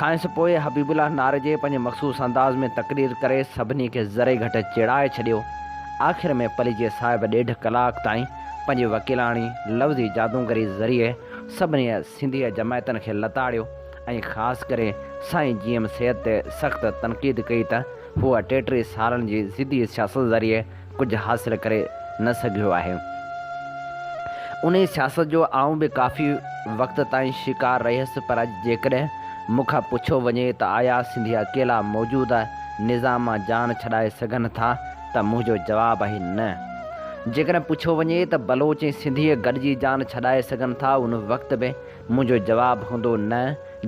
کانئس پوء حبيب الله ناريجي پنهنجي مخصوص انداز ۾ تقرير ڪري سڀني کي ذري گهٽ چيڙائي ڇڏيو. آخر ۾ پليجي صاحب ڏيڍ ڪلاڪ تائين پنهنجي وڪيلاڻي لفظي جادونگري ذريعي سڀني سنڌي جماعتن کي لتاڙيو ۽ خاص ڪري سائين جي ايم سيد تي سخت تنقيد ڪئي ته هو 33 سالن جي ضدي سياست ذريعي ڪجهه حاصل ڪري نه سگهيو آهي. انهي سياست جو آئون به ڪافي وقت تائين شڪار رهيس پر اڄ جيڪڏهن مون کان پڇيو وڃي ته آيا سنڌي اڪيلا موجوده نظام مان جان ڇڏائي سگهن ٿا ته منهنجو جواب آهي نه. جيڪڏهن پڇيو وڃي ته بلوچ ۽ سنڌي گڏجي جان ڇڏائي سگهن ٿا ان وقت به منهنجو جواب هوندو نه.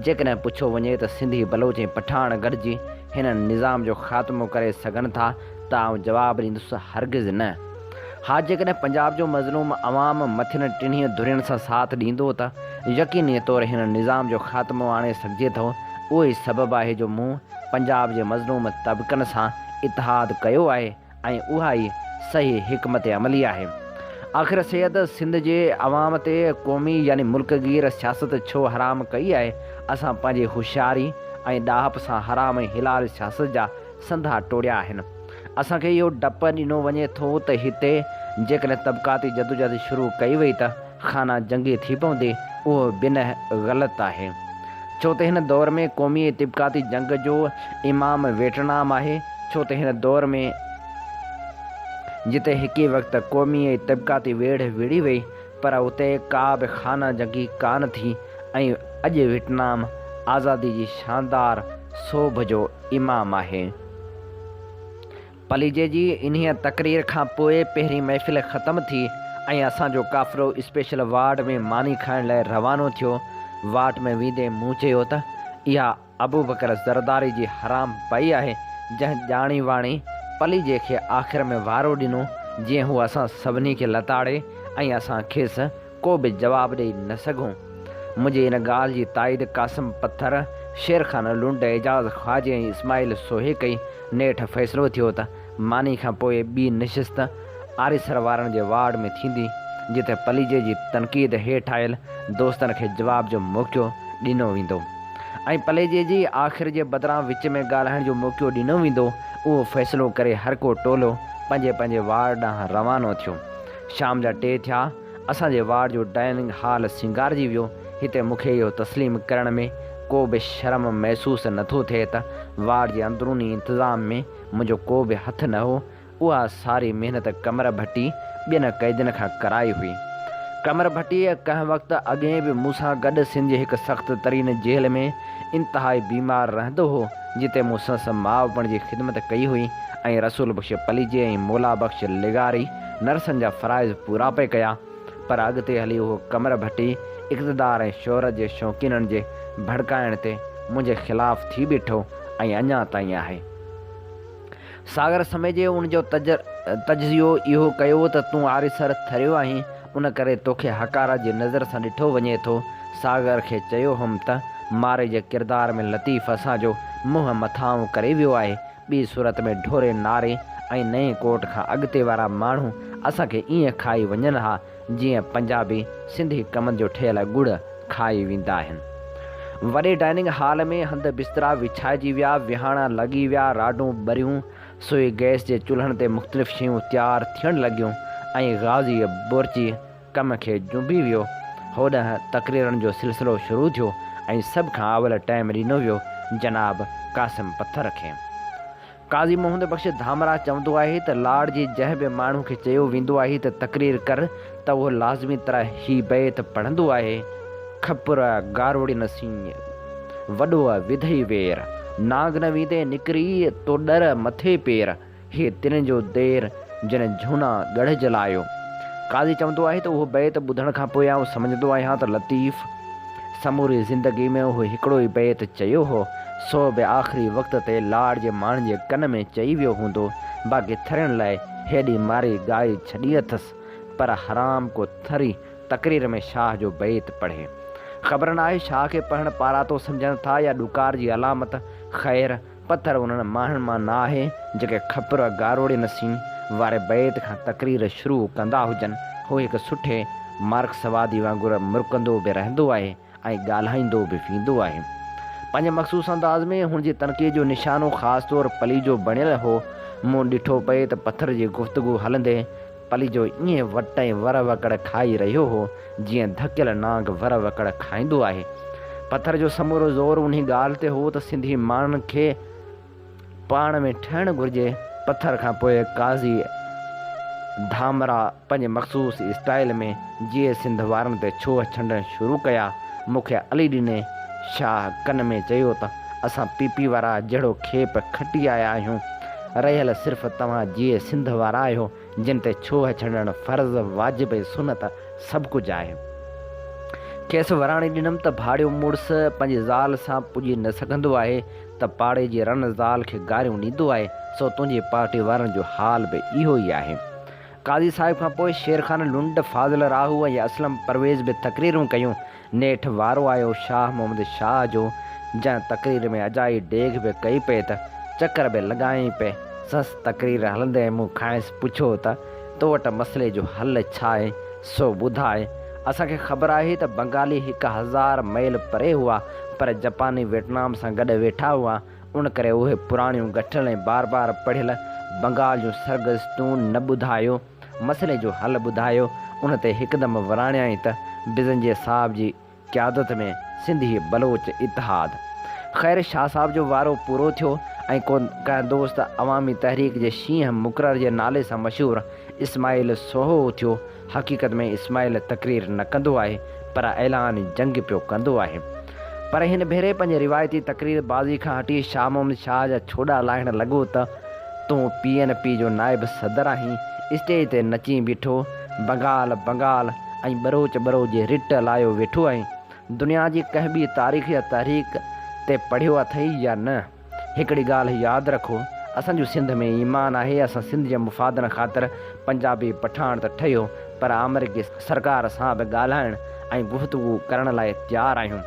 جيڪڏهن پڇيو وڃي ته سنڌي، بلوچ ۽ پٺاڻ گڏجي هن نظام جو خاتمو ڪري سگهن ٿا ته آئون جواب ڏيندس هرگز نه. ها جيڪڏهن پنجاب جو مظلوم عوام مٿين ٽنهي ڌرين سان ساٿ ڏيندو ته يقيني طور هن نظام جو خاتمو آڻي سگهجي ٿو. اهو ئي سبب آهي جو مون پنجاب جي مظلوم طبقن سان اتحاد ڪيو آهي. ۽ اها ئي صحيح حڪمت عملي آهي. آخر سيد سنڌ جي عوام تي قومي يعني ملڪ گير سياست ڇو حرام ڪئي آهي؟ اسان پنهنجي هوشياري ۽ ڏاهپ سان حرام ۽ حلال سياست جا سنڌا ٽوڙيا آهن. اسان کي اهو ڊپ ڏنو وڃي ٿو ته هتي جيڪڏهن طبقاتي جدوجهد شروع ڪئي وئي ته خانه جنگي ٿي پوندي، اهو بنهه غلط آهي. ڇو ته هن دور ۾ قومي ۽ طبقاتي جنگ جو امام ويٽنام آهي، ڇو ته هن دور ۾ جتي هڪ ئي وقت قومي ۽ طبقاتي ويڙهه وڙهي وئي، پر اتي ڪا به خانه جنگي ڪانه ٿي ۽ اڄ ويٽنام آزادي جي شاندار سوڀ جو امام آهي. پليجي جي انهيء تقرير کان پوء پهرين محفل ختم ٿي ۽ اسان جو قافلو اسپيشل وارڊ ۾ ماني کائڻ لاء روانو ٿيو. واٽ ۾ ويندي مون چيو ته اها ابوبڪر زرداري جي حرام پئي آهي، جنهن ڄاڻي واڻي پليجي کي آخر ۾ وارو ڏنو، جيئن هو اسان سڀني کي لتاڙي ۽ اسان کيس ڪو به جواب ڏئي نه سگهون. منهنجي ان ڳالهه جي تائيد قاسم پٿر، شير خان لنڊ، اعجاز خواجي ۽ اسماعيل سوهي ڪئي. نيٺ فيصلو ٿيو ته ماني کان پوء ٻي نشست آريسر وارن جي وارڊ ۾ ٿيندي، جتي پليجي جي تنقيد هيٺ آيل دوستن کي جواب جو موقعو ڏنو ويندو ۽ پليجي جي آخر جي بدران وچ ۾ ڳالهائڻ جو موقعو ڏنو ويندو. اهو فيصلو ڪري هرڪو ٽولو پنهنجي پنهنجي وارڊ ڏانهن روانو ٿيو. شام جا ٽي ٿيا. اسان جي وارڊ جو ڊائننگ هال سينگارجي ويو. هتي مون کي اهو تسليم ڪرڻ ۾ ڪو به شرم محسوس نه ٿو ٿئي ته وارڊ جي اندروني انتظام ۾ منهنجو ڪو به هٿ نه هو. اها ساري محنت قمر ڀٽي ٻين قيدين کان ڪرائي هئي. قمر ڀٽي ڪنهن وقت اڳئين به مون سان گڏ سنڌ جي هڪ سخت ترين جيل ۾ انتهائي بيمار رهندو هو، جتي مون سندس ماء بڻجي خدمت ڪئي هئي ۽ رسول بخش پليجي ۽ مولا بخش لغاري نرسن جا فرائض پورا پئي ڪيا، پر اڳتي هلي اهو قمر ڀٽي اقتدار ۽ شهرت جي شوقينن جي ڀڙڪائڻ تي منهنجي خلاف ٿي بيٺو ۽ اڃا تائين آهي. ساگر سميجي ان جو تجزيو اهو ڪيو ته تون آريسر ٿريو آهين، ان ڪري توکي حقارت جي نظر سان ڏٺو وڃي ٿو. ساگر کي چيو هئم ته مارئي جي ڪردار ۾ لطيف اسان جو منهن مٿانهون ڪري ويو آهي، ٻي صورت ۾ ڍوري ناري ۽ نئين ڪوٽ کان اڳتي وارا ماڻهو اسان کي ائين کائي وڃن ها، جيئن پنجابي سنڌي ڪمند جو ٺهيل ڳڙ کائي ويندا آهن. وڏي ڊائننگ هال ۾ هنڌ بسترا وڇائجي ويا، ويهاڻا لڳي ويا، راڊون ٻريون، سوئي گئس جي چلهن تي مختلف شيون تيار ٿيڻ لڳيون ۽ غازي بورچي ڪم کي جنبي ويو. هوڏانهن تقريرن جو سلسلو شروع ٿيو ۽ سڀ کان اول ٽائيم ڏنو ويو جناب قاسم پٿر کي. قاضي محمد بخش ڌامراهه چوندو آهي ته لاڙ جي جنهن به ماڻهو کي چيو ويندو آهي ته تقرير ڪر ته اهو لازمي طرح هي بيت پڙهندو آهي، کپر گاروڙين سين، وڏو وڌئي وير، نانگ نه ويندي نڪري، تو ڏر مٿي پير، هي تن جو دير، جن جهونا ڳڙهه جلايو. قاضي چوندو آهي ته اهو بيت ٻڌڻ کان پوء آئون سمجهندو آهيان ته لطيف سموري زندگي ۾ اهو هڪڙو ئي بيت چيو هو، سو به آخري وقت تي لاڙ جي ماڻهن جي ڪن ۾ چئي ويو هوندو، باقي ٿرين لاء هيڏي ماري ڳائي ڇڏي اٿس، پر حرام ڪو ٿري تقرير ۾ شاهه جو بيت پڙهي. خبر ناهي شاهه کي پڙهڻ پاراتو سمجهن ٿا يا ڏڪار جي علامت، خير! پٿر انهن ماڻهن مان نه آهي، جيڪي کپر گاروڙين سين واري بيت کان تقرير شروع ڪندا هجن. هو هڪ سٺي مارڪسوادي وانگر مرڪندو به رهندو آهي ۽ ڳالهائيندو به ويندو آهي. پنهنجي مخصوص انداز ۾ هن جي تنقيد جو نشانو خاص طور پليجو بڻيل هو. مون ڏٺو پئي ته پٿر جي گفتگو هلندي پليجو ائين وٽ ۽ ور وڪڙ کائي رهيو هو، جيئن ڌڪيل نانگ ور وڪڙ کائيندو آهي. پٿر جو سمورو زور انهي ڳالهه تي هو ته سنڌي ماڻهن کي پاڻ ۾ ٺهڻ گهرجي. پٿر کان پوء قاضي ڌامراهه پنهنجي مخصوص اسٽائيل ۾ جيئي سنڌ وارن تي ڇوهه ڇنڊڻ شروع ڪيا. مون کي علي ڏني شاهه ڪن ۾ چيو ته اسان پي پي وارا جهڙو کيپ کٽي آيا آهيون. رهيل صرف توهان جيئي سنڌ وارا آهيو، جن تي ڇوهه ڇنڊڻ فرض، واجب ۽ سنت سڀ ڪجهه آهي. کيس وراڻي ڏنم ته ڀاڙيو مڙس پنهنجي زال سان پڄي نه سگهندو آهي ته پاڙي جي رن زال کي گاريون ڏيندو آهي، سو تنهنجي پارٽي وارن جو حال به اهو ئي آهي. قاضي صاحب کان پوء شير خان لنڊ، فاضل راهو ۽ اسلم پرويز به تقريرون ڪيون. نيٺ وارو آيو شاهه محمد شاهه جو، جنهن تقرير ۾ اجائي ڊيگهه به ڪئي پئي ته چڪر به لڳايائين پئي. سس تقرير هلندي مون کانئس پڇيو ته تو وٽ مسئلي جو حل ڇا آهي، سو ٻڌاء. اسان کي خبر آهي ته بنگالي 1000 ميل پري هئا، پر جپاني ويٽنام سان گڏ ويٺا هئا، ان ڪري اهي پراڻيون ڳٺل ۽ بار بار پڙهيل بنگال جون سرگذشتون نه ٻڌايو، مسئلي جو حل ٻڌايو. ان تي هڪدم وراڻيائين ته بزنجي صاحب جي قيادت ۾ سنڌي بلوچ اتحاد. خير شاهه صاحب جو وارو پورو ٿيو ۽ ڪو ڪنهن دوست عوامي تحريڪ جي شينهن مقرر جي نالي سان مشهور اسماعيل سوهو اٿيو. حقيقت ۾ اسماعيل تقرير نه ڪندو آهي پر اعلان جنگ پيو ڪندو آهي. پر هن ڀيري پنهنجي روايتي تقرير بازي کان هٽي شاهه محمد شاهه جا ڇوڏا لاهڻ لڳو ته تون پي اين پي جو نائب صدر آهين، اسٽيج تي نچين بيٺو، بنگال بنگال ۽ ٻروچ ٻروچ جي رٽ لايو ويٺو آهين. دنيا جي ڪنهن ٻي تاريخ يا تحريڪ تي پڙهيو اٿئي يا نه؟ هڪڙي ڳالهه ياد رکو، اسان جو سنڌ ۾ ايمان آهي، اسان سنڌ جي مفادن خاطر پنجابي پٺاڻ ته ٺهيو پر آمريڪي سرڪار سان به ڳالهائڻ ۽ گفتگو ڪرڻ لاء تيار آهيون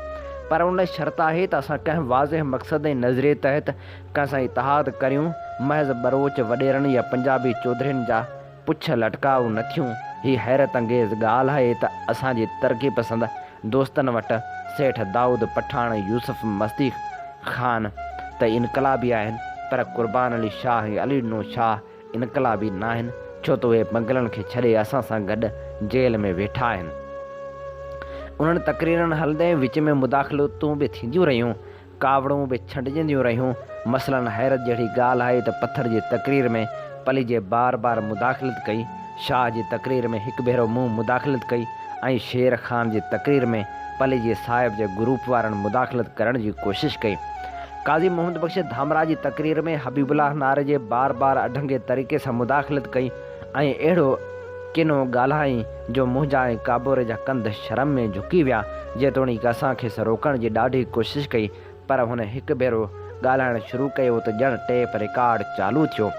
پر ان شرط آهي ته اسان ڪنهن واضح مقصد ۽ نظريي تحت ڪنهن سان اتحاد ڪريون، محض ٻروچ وڏيرن يا پنجابي چوڌرين جا پڇ لٽڪائو نه ٿيون. هي حيرت انگيز ڳالهه آهي ته اسان جي ترقي پسند دوستن وٽ سيٺ دائود پٺاڻ، يوسف مستي خان ته انقلابي آهن پر قربان علي شاهه ۽ علي ڏنو شاهه انقلابي ناهن ڇو ته اهي بنگلن کي ڇڏي اسان سان گڏ جيل ۾ ويٺا آهن. انهن تقريرن هلندي وچ ۾ مداخلتون به ٿينديون رهيون. ڪاوڙون به ڇنڊجنديون رهيون. مثلاً حيرت جهڙي ڳالهه آهي ته پٿر جي تقرير ۾ پليجي بار بار مداخلت ڪئي، شاهه جي تقرير ۾ هڪ ڀيرو مون مداخلت ڪئي ۽ شير خان جي تقرير ۾ پليجي صاحب جي گروپ وارن مداخلت ڪرڻ جي ڪوشش ڪئي. قاضي محمد بخش ڌامراهه جي تقرير ۾ حبيب الله ناريجي بار بار اڍنگي طريقي سان مداخلت ڪئي ۽ اهڙو ڪنو ڳالهائين جو منهنجا ۽ ڪابوري جا ڪنڌ شرم ۾ جهڪي ويا. جيتوڻيڪ اسان کيس روڪڻ جي ڏاڍي ڪوشش ڪئي، پر هن هڪ ڀيرو ڳالهائڻ شروع ڪيو ته ڄڻ ٽيپ رڪارڊ چالو ٿيو.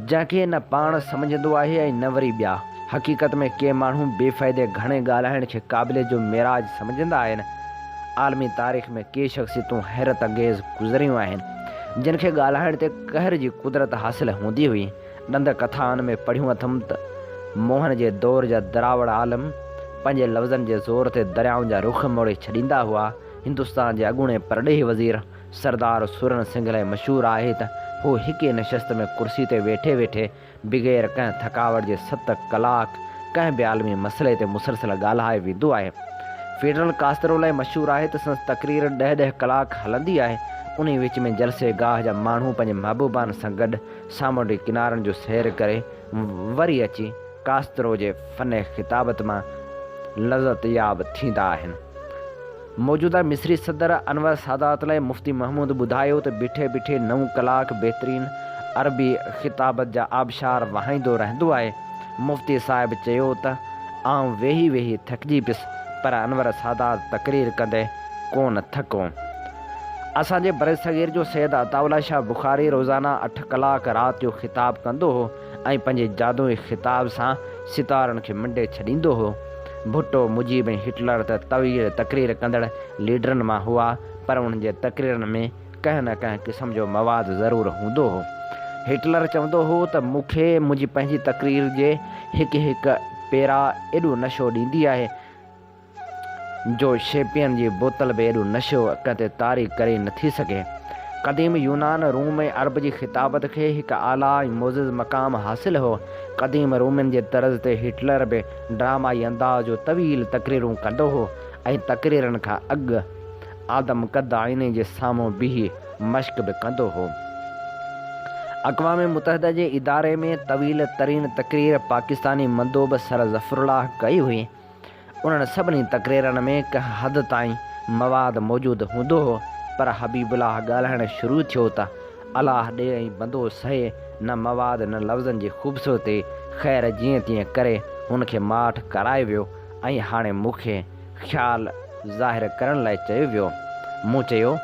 جنهن کي نه پاڻ سمجهندو آهي ۽ نه وري ٻيا. حقيقت ۾ ڪي ماڻهو بي فائدي گهڻي ڳالهائڻ کي قابليت جو معراج سمجهندا آهن. عالمي تاريخ ۾ ڪي شخصيتون حيرت انگيز گذريون آهن، جن کي ڳالهائڻ تي قهر جي قدرت حاصل هوندي هئي. ڏند ڪٿائن ۾ پڙهيون اٿم ته موهن جي دور جا دراوڙ عالم پنهنجي لفظن جي زور تي دريائن جا رخ موڙي ڇڏيندا هئا. هندستان جي اڳوڻي پرڏيهي وزير سردار سورن سنگهه لاء مشهور آهي ته هو هڪ ئي نشست ۾ ڪرسي تي ويٺي ويٺي بغير ڪنهن ٿڪاوٽ جي ست ڪلاڪ ڪنهن به عالمي مسئلي تي مسلسل ڳالهائي ويندو آهي. فيڊرل ڪاسترو لاء مشهور آهي ته سندس تقرير ڏهه ڏهه ڪلاڪ هلندي آهي. انهي وچ ۾ جلسي گاهه جا ماڻهو پنهنجي محبوبائن سان گڏ سامونڊي ڪنارن جو سير ڪري وري اچي ڪاسترو جي فن خطابت مان لذت ياب ٿيندا آهن. موجوده مصري صدر انور سادات لاء مفتي محمود ٻڌايو ته بيٺي بيٺي نو ڪلاڪ بهترين عربي خطابت جا آبشار وهائيندو رهندو آهي. مفتي صاحب چيو ته آئون ويهي ويهي ٿڪجي پيس پر انور سادات تقرير ڪندي ڪونه ٿڪو. اسان جي برصغير جو سيد عطاء الله شاهه بخاري روزانه اٺ ڪلاڪ رات جو خطاب ڪندو هو ۽ پنهنجي جادوئي خطاب سان ستارن کي منڊي ڇڏيندو هو. ڀٽو، مجيب ۽ هٽلر ته طويل تقرير ڪندڙ ليڊرن مان هئا پر انهن جي تقريرن ۾ ڪنهن نه ڪنهن قسم جو مواد ضرور هوندو هو. هٽلر چوندو هو ته مون کي منهنجي پنهنجي تقرير جي هڪ هڪ پيرا ايڏو نشو ڏيندي آهي جو شيمپين جي بوتل به ايڏو نشو ڪنهن تي طاري ڪري نه ٿي سگهي. قديم يونان، روم ۽ عرب جي خطابت کي هڪ اعليٰ ۽ معزز مقام حاصل هو. قديم رومين جي طرز تي هٽلر به ڊرامائي انداز جو طويل تقريرون ڪندو هو ۽ تقريرن کان اڳ آدم قد آئيني جي سامهون بيهي مشق به ڪندو هو. اقوام متحده جي اداري ۾ طويل ترين تقرير پاڪستاني مندوب سر ظفرالله ڪئي هئي. انهن سڀني تقريرن ۾ ڪنهن حد تائين مواد موجود هوندو هو، پر حبيب الله ڳالهائڻ شروع ٿيو ته الله ڏي ۽ بندو سهي، نه مواد نه لفظن جي خوبصورتي، خير جيئن تيئن ڪري هن کي ماٺ ڪرائي ويو ۽ هاڻي مون کي خيال ظاهر ڪرڻ لاء چيو ويو. مون چيو.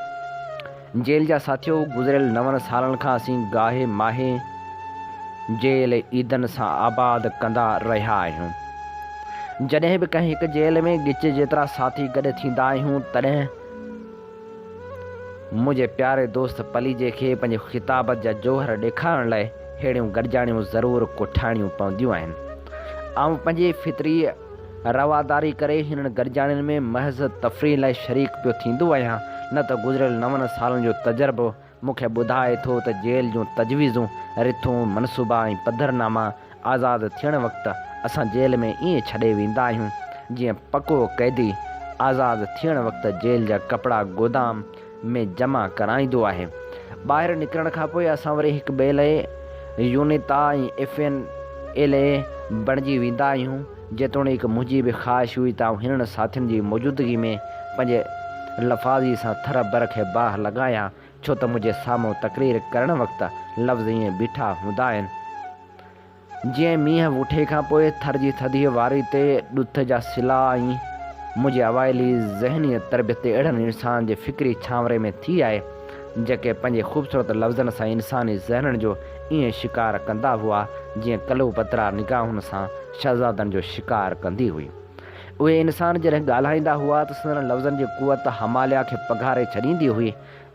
جيل جا ساٿيو! گذريل نون سالن کان اسين گاهي ماهي جيل عيدن سان آباد ڪندا رهيا آهيون. جڏهن به ڪنهن هڪ جيل ۾ ڳچ جيترا ساٿي گڏ ٿيندا آهيون تڏهن منهنجي پياري دوست پليجي کي پنهنجي خطابت جا جوهر ڏيکارڻ لاء ههڙيون گڏجاڻيون ضرور ڪوٺائڻيون پونديون آهن. آئون پنهنجي فطري رواداري ڪري هنن گڏجاڻين ۾ محض تفريح لاء شريڪ پيو ٿيندو آهيان، نه ته گذريل نون سالن جو تجربو مون کي ٻڌائي ٿو ته جيل جون تجويزون، رٿون، منصوبا ۽ پڌرناما آزاد ٿيڻ وقت اسان جيل ۾ ائين ڇڏي ويندا آهيون، جيئن پڪو قيدي آزاد ٿيڻ وقت جيل جا ڪپڙا گودام ۾ جمع ڪرائيندو آهي. ٻاهر نڪرڻ کان پوء اسان وري هڪ ٻئي لئه يونيتا ۽ ايف اين ايل اي بڻجي ويندا آهيون. جيتوڻيڪ منهنجي به خواهش هئي ته آئون هنن ساٿين جي موجودگي ۾ پنهنجي لفاظي سان ٿر بر کي باهه لڳايان، ڇو ته منهنجي سامهون تقرير ڪرڻ وقت لفظ ائين بيٺا هوندا آهن، جيئن مينهن وٺي کان پوء ٿر جي ٿڌيء واري تي ڏٿ جا سلا ۽ منهنجي اوائلي ذهني تربيت اهڙن انسانن جي فڪري ڇانوري ۾ ٿي آهي، جيڪي پنهنجي خوبصورت لفظن سان انساني ذهنن جو ائين شڪار ڪندا هئا، جيئن قلوپطرا نگاهن سان شهزادن جو شڪار ڪندي هئي. اهي انسان جڏهن ڳالهائيندا هئا ته سندن لفظن جي قوت هماليا کي پگهاري ڇڏيندي هئي.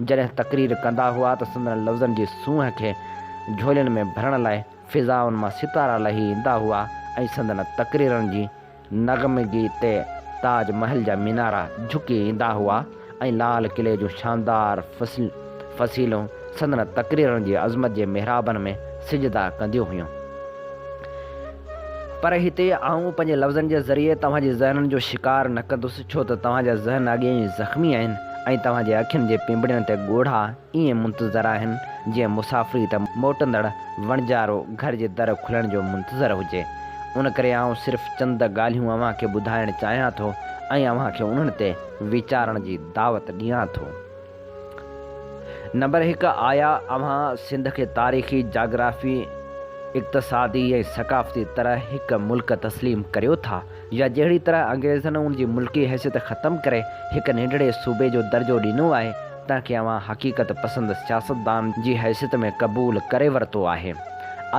جڏهن تقرير ڪندا هئا ته سندن لفظن جي سونهن کي جهولين ۾ ڀرڻ لاء فضائن مان ستارا لهي ايندا هئا ۽ سندن تقريرن جي نغمگي تي تاج محل جا مينارا جهڪي ايندا هئا ۽ لال قلعي جون شاندار فصيلون سندن تقريرن جي عظمت جي محرابن ۾ سجدا ڪنديون هيون. پر هتي آئون پنهنجي لفظن جي ذريعي توهان جي ذهنن جو شڪار نه ڪندس ڇو ته توهان جا ذهن اڳي ئي زخمي آهن ۽ توهان جي اکين جي پنبڻين تي ڳوڙها ائين منتظر آهن، جيئن مسافري ته موٽندڙ وڻجارو گهر جي در کلڻ جو منتظر هجي. ان ڪري آئون صرف چند ڳالهيون اوهان کي ٻڌائڻ چاهيان ٿو ۽ اوهان کي انهن تي ويچارڻ جي دعوت ڏيان ٿو. نمبر هڪ، آيا اوهان سنڌ کي تاريخي، جاگرافي، اقتصادي ۽ ثقافتي طرح هڪ ملڪ تسليم ڪريو ٿا؟ يا جهڙي طرح انگريزن ان جي ملڪي حيثيت ختم ڪري هڪ ننڍڙي صوبي جو درجو ڏنو آهي، تنهن کي اوهان حقيقت پسند سياستدان جي حيثيت ۾ قبول ڪري ورتو آهي.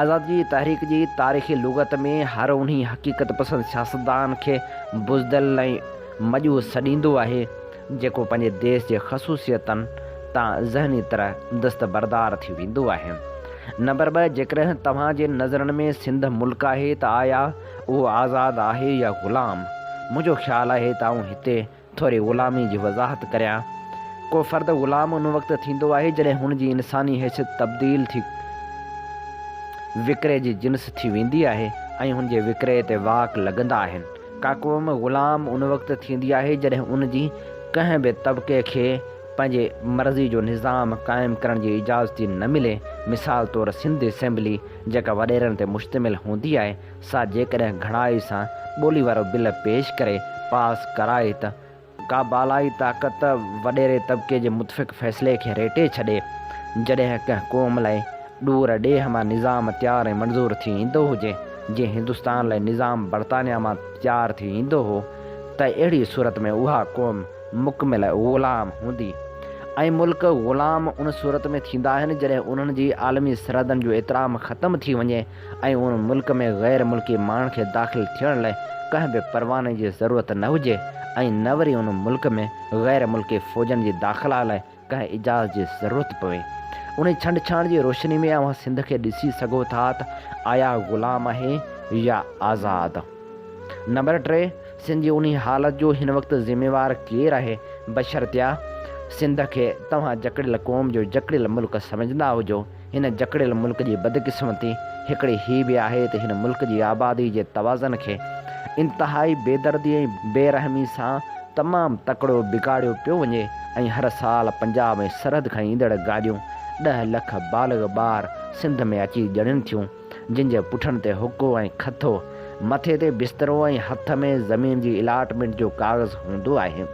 آزادي جي تحريڪ جي تاريخي لغت ۾ هر انهي حقيقت پسند سياستدان کي بزدل ۽ مڄو سڏيندو آهي، جيڪو پنهنجي ديس جي خصوصيتن تان ذهني طرح دستبردار ٿي ويندو آهي. نمبر ٻه، جيڪڏهن توهان جي نظرن ۾ سنڌ ملڪ آهي ته آيا اهو آزاد آهي يا غلام؟ منهنجو خيال آهي ته آئون هتي ٿوري غلامي جي وضاحت ڪريان. ڪو فرد غلام ان وقت ٿيندو آهي جڏهن هن جي انساني حيثيت تبديل ٿي وڪري جي جنس ٿي ويندي آهي ۽ هن جي وڪري تي واڪ لڳندا آهن. ڪا قوم غلام ان وقت ٿيندي آهي جڏهن ان جي ڪنهن به طبقي کي پنهنجي مرضي جو نظام قائم ڪرڻ جي اجازت ئي نه ملي، مثال طور سنڌ اسيمبلي جيڪا وڏيرن تي مشتمل هوندي آهي سا جيڪڏهن گهڻائي سان ٻولي وارو بل پيش ڪري پاس ڪرائي ته ڪا بالائي طاقت وڏيري طبقي جي متفق فيصلي کي ريٽي ڇڏي. جڏهن ڪنهن قوم لاء ڏور ڏيهه مان نظام تيار ۽ منظور ٿي ايندو هجي، جيئن هندستان لاء نظام برطانيا مان تيار ٿي ايندو هو، ته اهڙي صورت ۾ اها قوم مڪمل غلام هوندي ۽ ملڪ غلام ان صورت ۾ ٿيندا آهن جڏهن انهن جي عالمي سرحدن جو احترام ختم ٿي وڃي ۽ ان ملڪ ۾ غير ملڪي ماڻهن کي داخل ٿيڻ لاء ڪنهن به پرواني جي ضرورت نه هجي ۽ نه وري ان ملڪ ۾ غير ملڪي فوجن جي داخلا لاء ڪنهن اجازت جي ضرورت پوي. انهي ڇنڊڇاڻ جي روشني ۾ اوهان سنڌ کي ڏسي سگهو ٿا ته آيا غلام آهي يا آزاد. نمبر 3، سنڌ جي انهي حالت جو هن وقت ذميوار ڪير آهي؟ بشرطيا سنڌ کي توهان جڪڙيل قوم جو جڪڙيل ملڪ سمجهندا هجو. هن جڪڙيل ملڪ جي بدقسمتي هڪڙي هي به آهي ته هن ملڪ جي آبادي جي توازن کي انتهائي بيدردي ۽ بي رحمي سان تمام تڪڙو بگاڙيو پيو وڃي ۽ هر سال پنجاب ۽ سرحد کان ايندڙ گاڏيون ڏهه لک بالغ ٻار سنڌ ۾ اچي ڄڻين ٿيون جن جي پٺن تي حقو ۽ کٿو، مٿي تي بسترو ۽ هٿ ۾ زمين جي الاٽمينٽ جو ڪاغذ هوندو آهي.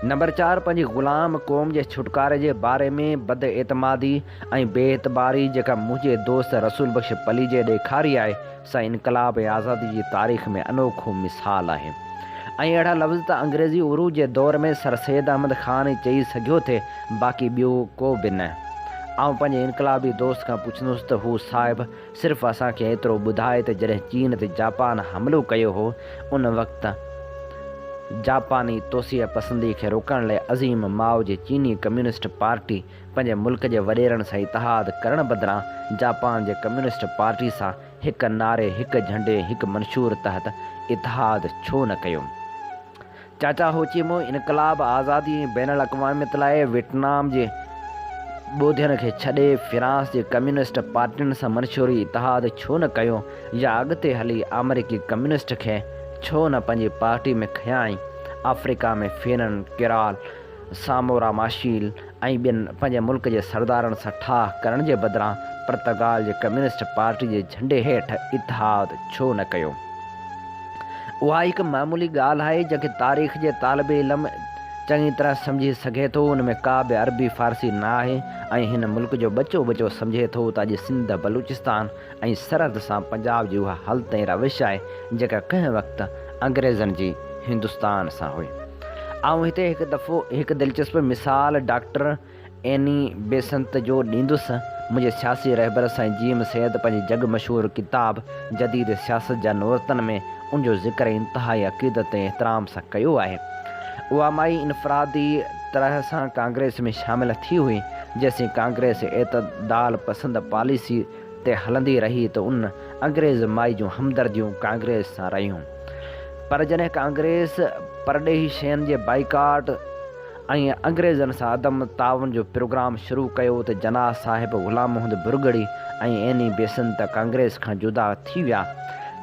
نمبر چار، پنهنجي غلام قوم جي ڇوٽڪاري جي باري ۾ بد اعتمادي ۽ بي اعتباري جيڪا منهنجي دوست رسول بخش پليجي ڏيکاري آهي، سا انقلاب ۽ آزادي جي تاريخ ۾ انوکو مثال آهي. ۽ اهڙا لفظ ته انگريزي عروج جي دور ۾ سر سيد احمد خان ئي چئي سگهيو ٿي، باقي ٻيو ڪو به نه. آئون پنهنجي انقلابي دوست کان پڇندس ته هو صاحب صرف اسان کي ايترو ٻڌائي ته جڏهن چين تي جاپان حملو ڪيو هو ان وقت جاپاني توسيع پسندي کي روڪڻ لاء عظيم مائو جي چيني ڪميونسٽ پارٽي پنهنجي ملڪ جي وڏيرن سان اتحاد ڪرڻ بدران جاپان جي ڪميونسٽ پارٽي سان هڪ نعري، هڪ جهنڊي، هڪ منشور تحت اتحاد ڇو نه ڪيو؟ چاچا هوچي منهه انقلاب، آزادي ۽ بين الاقواميت لاء ويٽنام جي ٻوڌين کي ڇڏي فرانس جي ڪميونسٽ پارٽين سان منشوري اتحاد ڇو نه ڪيو يا اڳتي هلي آمريڪي ڪميونسٽ کي ڇو نه پنهنجي پارٽي ۾ کنيائين؟ آفريڪا ۾ فينن، ڪرال، سامورا ماشيل ۽ ٻين پنهنجي ملڪ جي سردارن سان ٺاهه ڪرڻ جي بدران پرتگال جي ڪميونسٽ پارٽي جي جهنڊي هيٺ اتحاد ڇو نه ڪيو؟ اها هڪ معمولي ڳالهه آهي جنهن کي تاريخ جي طالب علم چڱي طرح سمجهي سگهي ٿو، ان ۾ ڪا به عربي فارسي نه آهي ۽ هن ملڪ جو ٻچو ٻچو سمجهي ٿو ته اڄ سنڌ، بلوچستان ۽ سرحد سان پنجاب جي اها حالت ۽ روش آهي جيڪا ڪنهن وقت انگريزن جي هندستان سان هئي. آئون هتي هڪ دفعو هڪ دلچسپ مثال ڊاڪٽر ايني بيسنت جو ڏيندس. منهنجي سياسي رهبر سائين جي ايم سيد پنهنجي جڳ مشهور ڪتاب جديد سياست جا نورتن ۾ ان جو ذڪر انتهائي عقيدت ۽ احترام سان ڪيو آهي. اها مائي انفرادي طرح سان ڪانگريس ۾ شامل ٿي هئي. جيسين ڪانگريس اعتدال پسند پاليسي تي هلندي رهي ته ان انگريز مائي جون همدرديون ڪانگريس سان رهيون. پر جڏهن ڪانگريس پرڏيهي شين جي بائيڪاٽ ۽ انگريزن سان عدم تعاون جو پروگرام شروع ڪيو ته جناح صاحب، غلام محمد ڀرڳڙي ۽ ايني بيسنت ڪانگريس کان جدا ٿي ويا.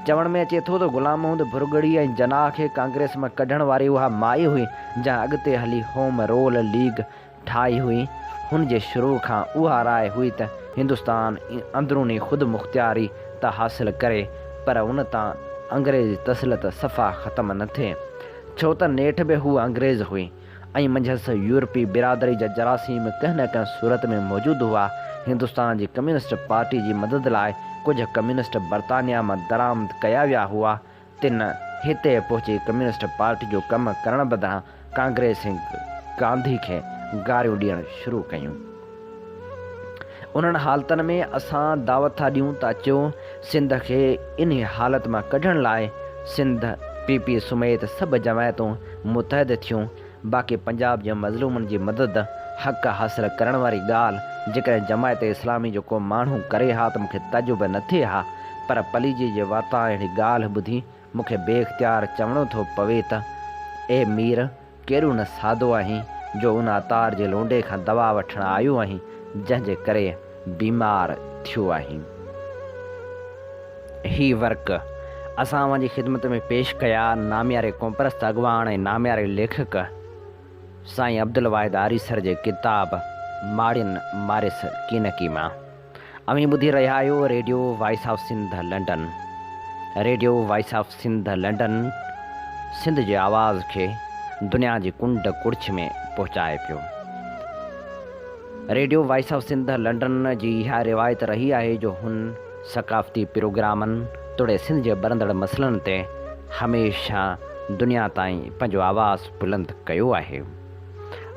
چوڻ ۾ اچي ٿو ته غلام محمد ڀرڳڙي ۽ جناح کي ڪانگريس مان ڪڍڻ واري اها مائي هئي جنهن اڳتي هلي هوم رول ليگ ٺاهي هئي. هن جي شروع کان اها راء هئي ته هندستان اندروني خودمختياري ته حاصل ڪري پر ان تان انگريزي تسلط صفا ختم نه ٿئي. ڇو ته نيٺ به هوء انگريز هئي ۽ منجهس يورپي برادري جا جراثيم ڪنهن نه ڪنهن صورت ۾ موجود هئا. هندستان جي ڪميونسٽ پارٽي جي مدد لاء ڪجهه ڪميونسٽ برطانيا مان درآمد ڪيا ويا هئا، تن هتي پهچي ڪميونسٽ پارٽي جو ڪم ڪرڻ بدران ڪانگريس ۽ گانڌي کي گاريون ڏيڻ شروع ڪيون. انهن حالتن ۾ اسان دعوت ٿا ڏيون ته اچو سنڌ کي انهي حالت مان ڪڍڻ لاء سنڌ پي پي سميت سڀ جماعتون متحد ٿيون باقي پنجاب جي مظلومن جي مدد حق حاصل ڪرڻ واري ڳالهه جيڪڏهن جماعت اسلامي جو ڪو ماڻهو ڪري ها ته مونکي تعجب نه ٿئي ها پر پليجي جي واتان اهڙي ڳالهه ٻڌي مونکي بي اختيار چوڻو ٿو پوي ته اي مير! ڪيڏو نه سادو آهين جو ان عطار جي لونڊي کان دوا وٺڻ آيو آهين جنهن جي ڪري بيمار ٿيو آهين. هي ورق اسان اوهان جي خدمت ۾ پيش ڪيا نامياري قومپرست اڳواڻ ۽ نامياري ليکڪ سائين عبدالواحد آريسر جي ڪتاب ماڙين ماريس ڪينڪي مان. اوهين ٻڌي رهيا آهيو radio voice of Sindh London. Radio voice of Sindh London Sindh جي آواز کي دنيا جي ڪنڊ ڪڙڇ ۾ پهچائي پيو. Radio voice of Sindh London جي اها روايت رهي آهي جو هن ثقافتي پروگرامن توڙي سنڌ جي ٻرندڙ مسئلن تي هميشه دنيا تائين پنهنجو آواز بلند ڪيو آهي.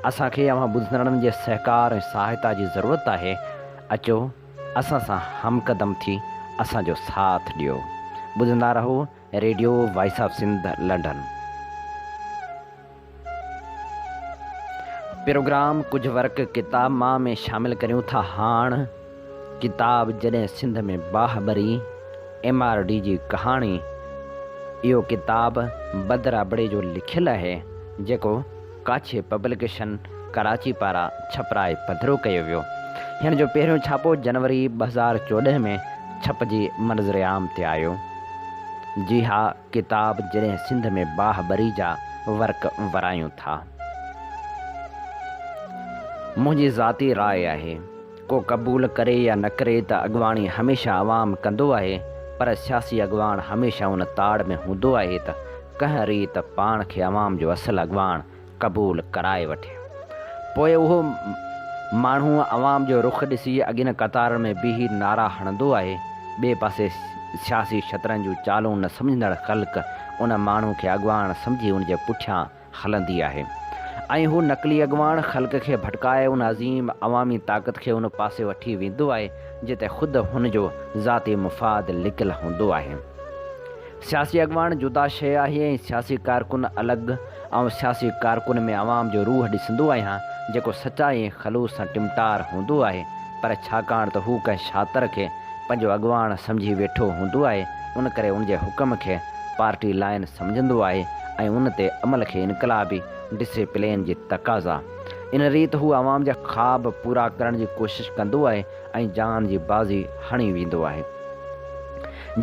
اسان کي اوهان ٻڌندڙن جي سهڪار ۽ سهائتا جي ضرورت آهي، اچو اسان سان همقدم ٿي اسان جو ساٿ ڏيو. ٻڌندا رهو radio voice of Sindh London. Programme ڪجهه ورق ڪتاب مان ۾ شامل ڪريون ٿا هاڻ ڪتاب جڏهن سنڌ ۾ باهه ٻري، ايم آر ڊي جي ڪهاڻي، اهو ڪتاب بدر ابڙي جو لکيل آهي، جيڪو ڪاڇي پبلڪيشن ڪراچي پاران ڇپرائي پڌرو ڪيو ويو. هن جو پهريون ڇاپو جنوري 2014 ۾ ڇپجي منظر عام تي آيو. جي ها ڪتاب جڏهن سنڌ ۾ باهه ٻري جا ورق ورايون ٿا. منهنجي ذاتي راء آهي، ڪو قبول ڪري يا نه ڪري ته اڳواڻي هميشه عوام ڪندو آهي پر سياسي اڳواڻ هميشه ان تاڙ ۾ هوندو آهي ته ڪنهن ريت پاڻ کي عوام جو اصل اڳواڻ قبول ڪرائي وٺي. پوء اهو ماڻهو عوام جو رخ ڏسي اڳين قطارن ۾ بيهي نعرا هڻندو آهي. ٻئي پاسي سياسي شطرنج جون چالون نه سمجهندڙ خلق ان ماڻهو کي اڳواڻ سمجهي ان جي پٺيان هلندي آهي ۽ هو نقلي اڳواڻ خلق کي ڀٽڪائي ان عظيم عوامي طاقت کي ان پاسي وٺي ويندو آهي جتي خود هن جو ذاتي مفاد لڪل هوندو آهي. سياسي اڳواڻ جدا شيء آهي ۽ سياسي ڪارڪن الڳ. آئون سياسي ڪارڪن ۾ عوام جو روح ڏسندو آهيان، جيڪو سچائي ۽ خلوص سان ٽمٽار هوندو آهي، پر ڇاڪاڻ ته هو ڪنهن شاطر کي پنهنجو اڳواڻ سمجهي ويٺو هوندو آهي، ان ڪري ان جي حڪم کي پارٽي لائين سمجهندو آهي ۽ ان تي عمل کي انقلابي ڊسيپلين جي تقاضا. ان ريت هو عوام جا خواب پورا ڪرڻ جي ڪوشش ڪندو آهي ۽ جان جي بازي هڻي ويندو آهي.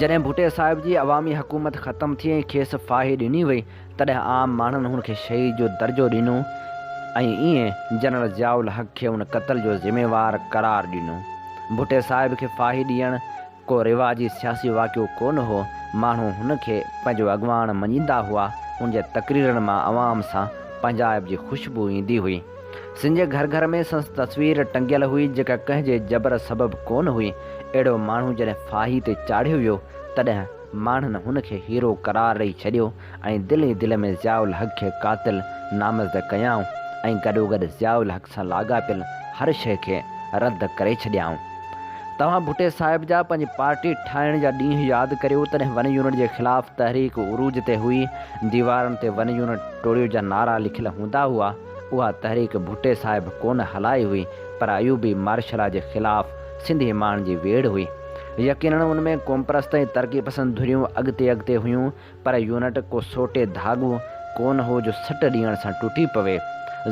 جڏهن ڀٽي صاحب جي عوامي حڪومت ختم ٿي ۽ کيس ڦاهي ڏني وئي، تڏهن عام ماڻهن هن کي شهيد جو درجو ڏنو ۽ ائين جنرل ضياء الحق کي ان قتل جو ذميوار قرار ڏنو. ڀٽي صاحب کي ڦاهي ڏيڻ ڪو رواجي سياسي واقعو ڪونه هو، ماڻهو هن کي پنهنجو اڳواڻ مڃيندا هئا، هن جي تقريرن مان عوام سان پنهنجائپ جي خوشبو ايندي هئي. سنڌ جي گهر گهر ۾ سندس تصوير ٽنگيل هئي جيڪا ڪنهن جي جبر سبب ڪونه هئي. اهڙو ماڻهو جڏهن ڦاهي تي چاڙهيو ويو تڏهن ماڻهن هن کي هيرو قرار ڏئي ڇڏيو ۽ دل ئي دل ۾ ضياء الحق کي قاتل نامزد ڪيائون ۽ گڏوگڏ ضياء الحق سان لاڳاپيل هر شيء کي رد ڪري ڇڏيائون. توهان ڀٽي صاحب جا پنهنجي پارٽي ٺاهڻ جا ڏينهن ياد ڪريو تڏهن ون يونٽ جي خلاف تحريڪ عروج تي هئي، ديوارن تي ون يونٽ ٽوڙيو جا نعرا لکيل هوندا هئا، اها تحريڪ ڀٽي صاحب ڪونه هلائي هئي پر ايوبي مارشلا جي خلاف سنڌي ماڻهن جي ويڙهه هئي. يقينن ان ۾ قومپرست ۽ ترقي پسند ڌريون اڳتي اڳتي هيون پر يونٽ ڪو سوٽي ڌاڳو ڪونه هو جو سٽ ڏيڻ سان ٽٽي پوي.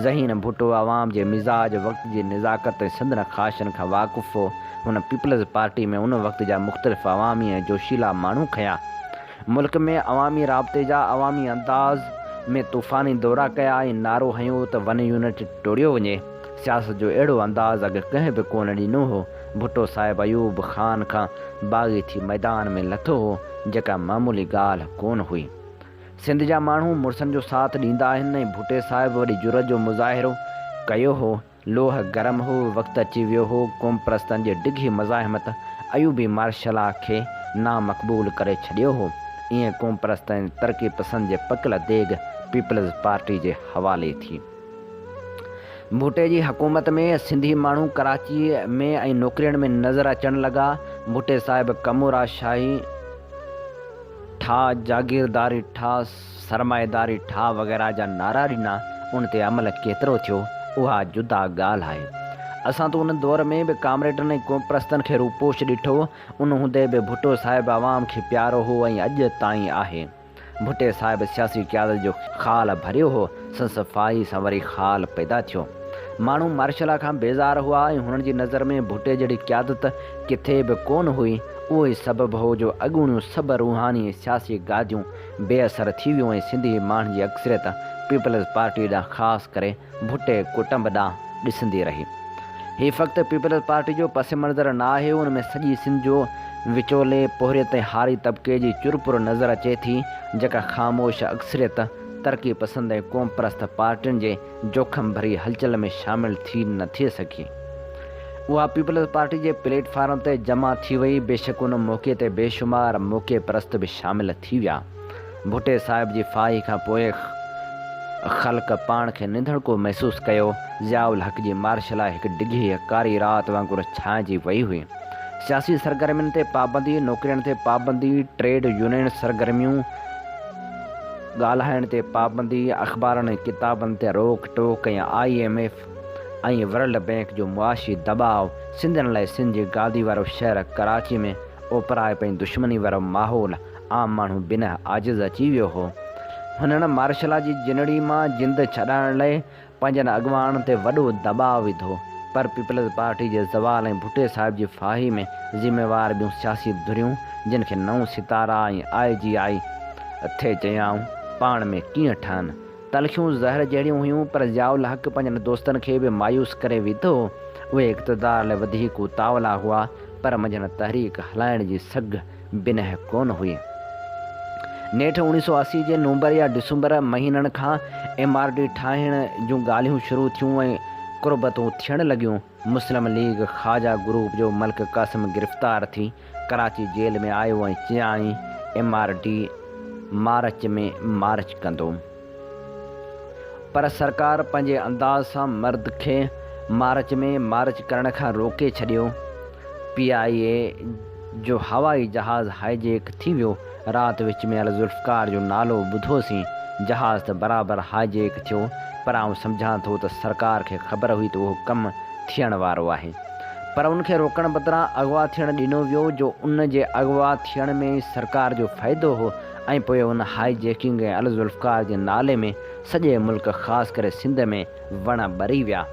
ذهين ڀٽو عوام جي مزاج، وقت جي نزاڪت ۽ سندن خواهشن کان واقف هو. هن پيپلز پارٽي ۾ ان وقت جا مختلف عوامي ۽ جوشيلا ماڻهو کنيا. ملڪ ۾ عوامي رابطي جا عوامي انداز ۾ طوفاني دورا ڪيا ۽ نعرو هنيو ته ون يونٽ ٽوڙيو وڃي. سياست جو اهڙو انداز اڳ ڪنهن به ڪونه ڏنو هو. ڀٽو صاحب ايوب خان کان باغي ٿي ميدان ۾ لٿو هو، جيڪا معمولي ڳالهه ڪونه هئي. سنڌ جا ماڻهو مڙسن جو ساٿ ڏيندا آهن ۽ ڀٽي صاحب وڏي جرئت جو مظاهرو ڪيو هو. لوهه گرم هو، وقت اچي ويو هو، قومپرستن جي ڊگهي مزاحمت ايوبي مارشلا کي نامقبول ڪري ڇڏيو هو. ائين قومپرست ۽ ترقي پسند جي پڪل ديڳ پيپلز پارٽي جي حوالي ٿي. ڀٽي جي حڪومت ۾ سنڌي ماڻهو ڪراچيء ۾ ۽ نوڪرين ۾ نظر اچڻ لڳا. ڀٽي صاحب ڪمورا شاهي ٺاهه، جاگيرداري ٺاهه، سرمائيداري ٺاهه وغيره جا نعرا ڏنا، ان تي عمل ڪيترو ٿيو، اها جدا ڳالهه آهي. اسان ته ان دور ۾ به ڪامريڊن ۽ قومپرستن کي روپوش ڏٺو، ان هوندي به ڀٽو صاحب عوام کي پيارو هو ۽ اڄ تائين آهي. ڀٽي صاحب سياسي قيادت جو خال ڀريو هو، سندس ڦاهي سان وري خال پيدا ٿيو. ماڻهو مارشلا کان بيزار هئا ۽ هنن جي نظر ۾ ڀٽي جهڙي قيادت ڪٿي به ڪونه هئي، اهو ئي سبب هو جو اڳوڻيون سڀ روحاني ۽ سياسي گاديون بي اثر ٿي ويون ۽ سنڌي ماڻهن جي اڪثريت پيپلز پارٽي ڏانهن خاص ڪري ڀٽي ڪٽنب ڏانهن ڏسندي رهي. هي فقط پيپلز پارٽي جو پس منظر نه آهي، ان ۾ سڄي سنڌ جو وچولي، پورهيت ۽ هاري طبقي جي چرپر نظر اچي ٿي، جيڪا خاموش اڪثريت ترقي پسند ۽ قومپرست پارٽين جي جوکم ڀري هلچل ۾ شامل ٿي نه ٿي سگهي. اها پيپلز پارٽي جي پليٽ فارم تي جمع ٿي وئي، بيشڪ ان موقعي تي بيشمار موقعي پرست به شامل ٿي ويا. ڀٽي صاحب جي ڦاهي کان پوء خلق پاڻ کي نڌڻڪو محسوس ڪيو. ضياء الحق جي مارشلا هڪ ڊگهي ڪاري رات وانگر ڇانئجي وئي هئي. سياسي سرگرمين تي پابندي، نوڪرين تي پابندي، ٽريڊ يونين سرگرميون، ڳالهائڻ تي پابندي، اخبارن ۽ ڪتابن تي روڪ ٽوڪ ۽ I M F ۽ world bank جو معاشي دٻاء، سنڌين لاء سنڌ جي گادي وارو شهر ڪراچي ۾ اوپرائپ ۽ دشمني وارو ماحول، عام ماڻهو بنهه عاجز اچي ويو هو. هنن مارشلا جي جنڙي مان جند ڇڏائڻ لئه پنهنجن اڳواڻن تي وڏو دٻاء وڌو، پر پيپلز پارٽي جي زوال ۽ ڀٽي صاحب جي ڦاهي ۾ ذميوار ٻيون سياسي ڌريون، جن کي نئون ستارا ۽ آء جي آء ٿي چيائون، پاڻ ۾ ڪيئن ٺهن؟ تلخيون زهر جهڙيون هيون، پر ضياء الحق پنهنجن دوستن کي به مايوس ڪري وڌو. اهي اقتدار لاء وڌيڪ اتاولا هئا، پر منجهن تحريڪ هلائڻ جي سگهه بنهه ڪونه هئي. نيٺ اوڻيهه سؤ 80 جي نومبر يا ڊسمبر مهينن کان ايم آر ڊي ٺاهڻ جون ڳالهيون شروع ٿيون ۽ قربتون ٿيڻ لڳيون. مسلم ليگ خواجه گروپ جو ملڪ قاسم گرفتار ٿي ڪراچي جيل ۾ آيو ۽ چيائين M R D March ۾ march ڪندو. پر سرڪار پنهنجي انداز سان مرد کي مارچ ۾ مارچ ڪرڻ کان روڪي ڇڏيو. پي آء اي جو هوائي جهاز هائيجيڪ ٿي ويو. رات وچ ۾ الذوالفقار جو نالو ٻڌوسين. جهاز ته برابر هائيجيڪ ٿيو پر آئون سمجهان ٿو ته سرڪار کي خبر هئي ته اهو ڪم ٿيڻ وارو آهي. پر ان کي روڪڻ بدران اغوا ٿيڻ ڏنو ويو جو ان جي اغوا ٿيڻ ۾ ئي سرڪار جو فائدو هو ۽ پوء ان هائي جيڪنگ ۽ الذوالفقار جي نالي ۾ سڄي ملڪ خاص ڪري سنڌ ۾ وڻ ٻري ويا.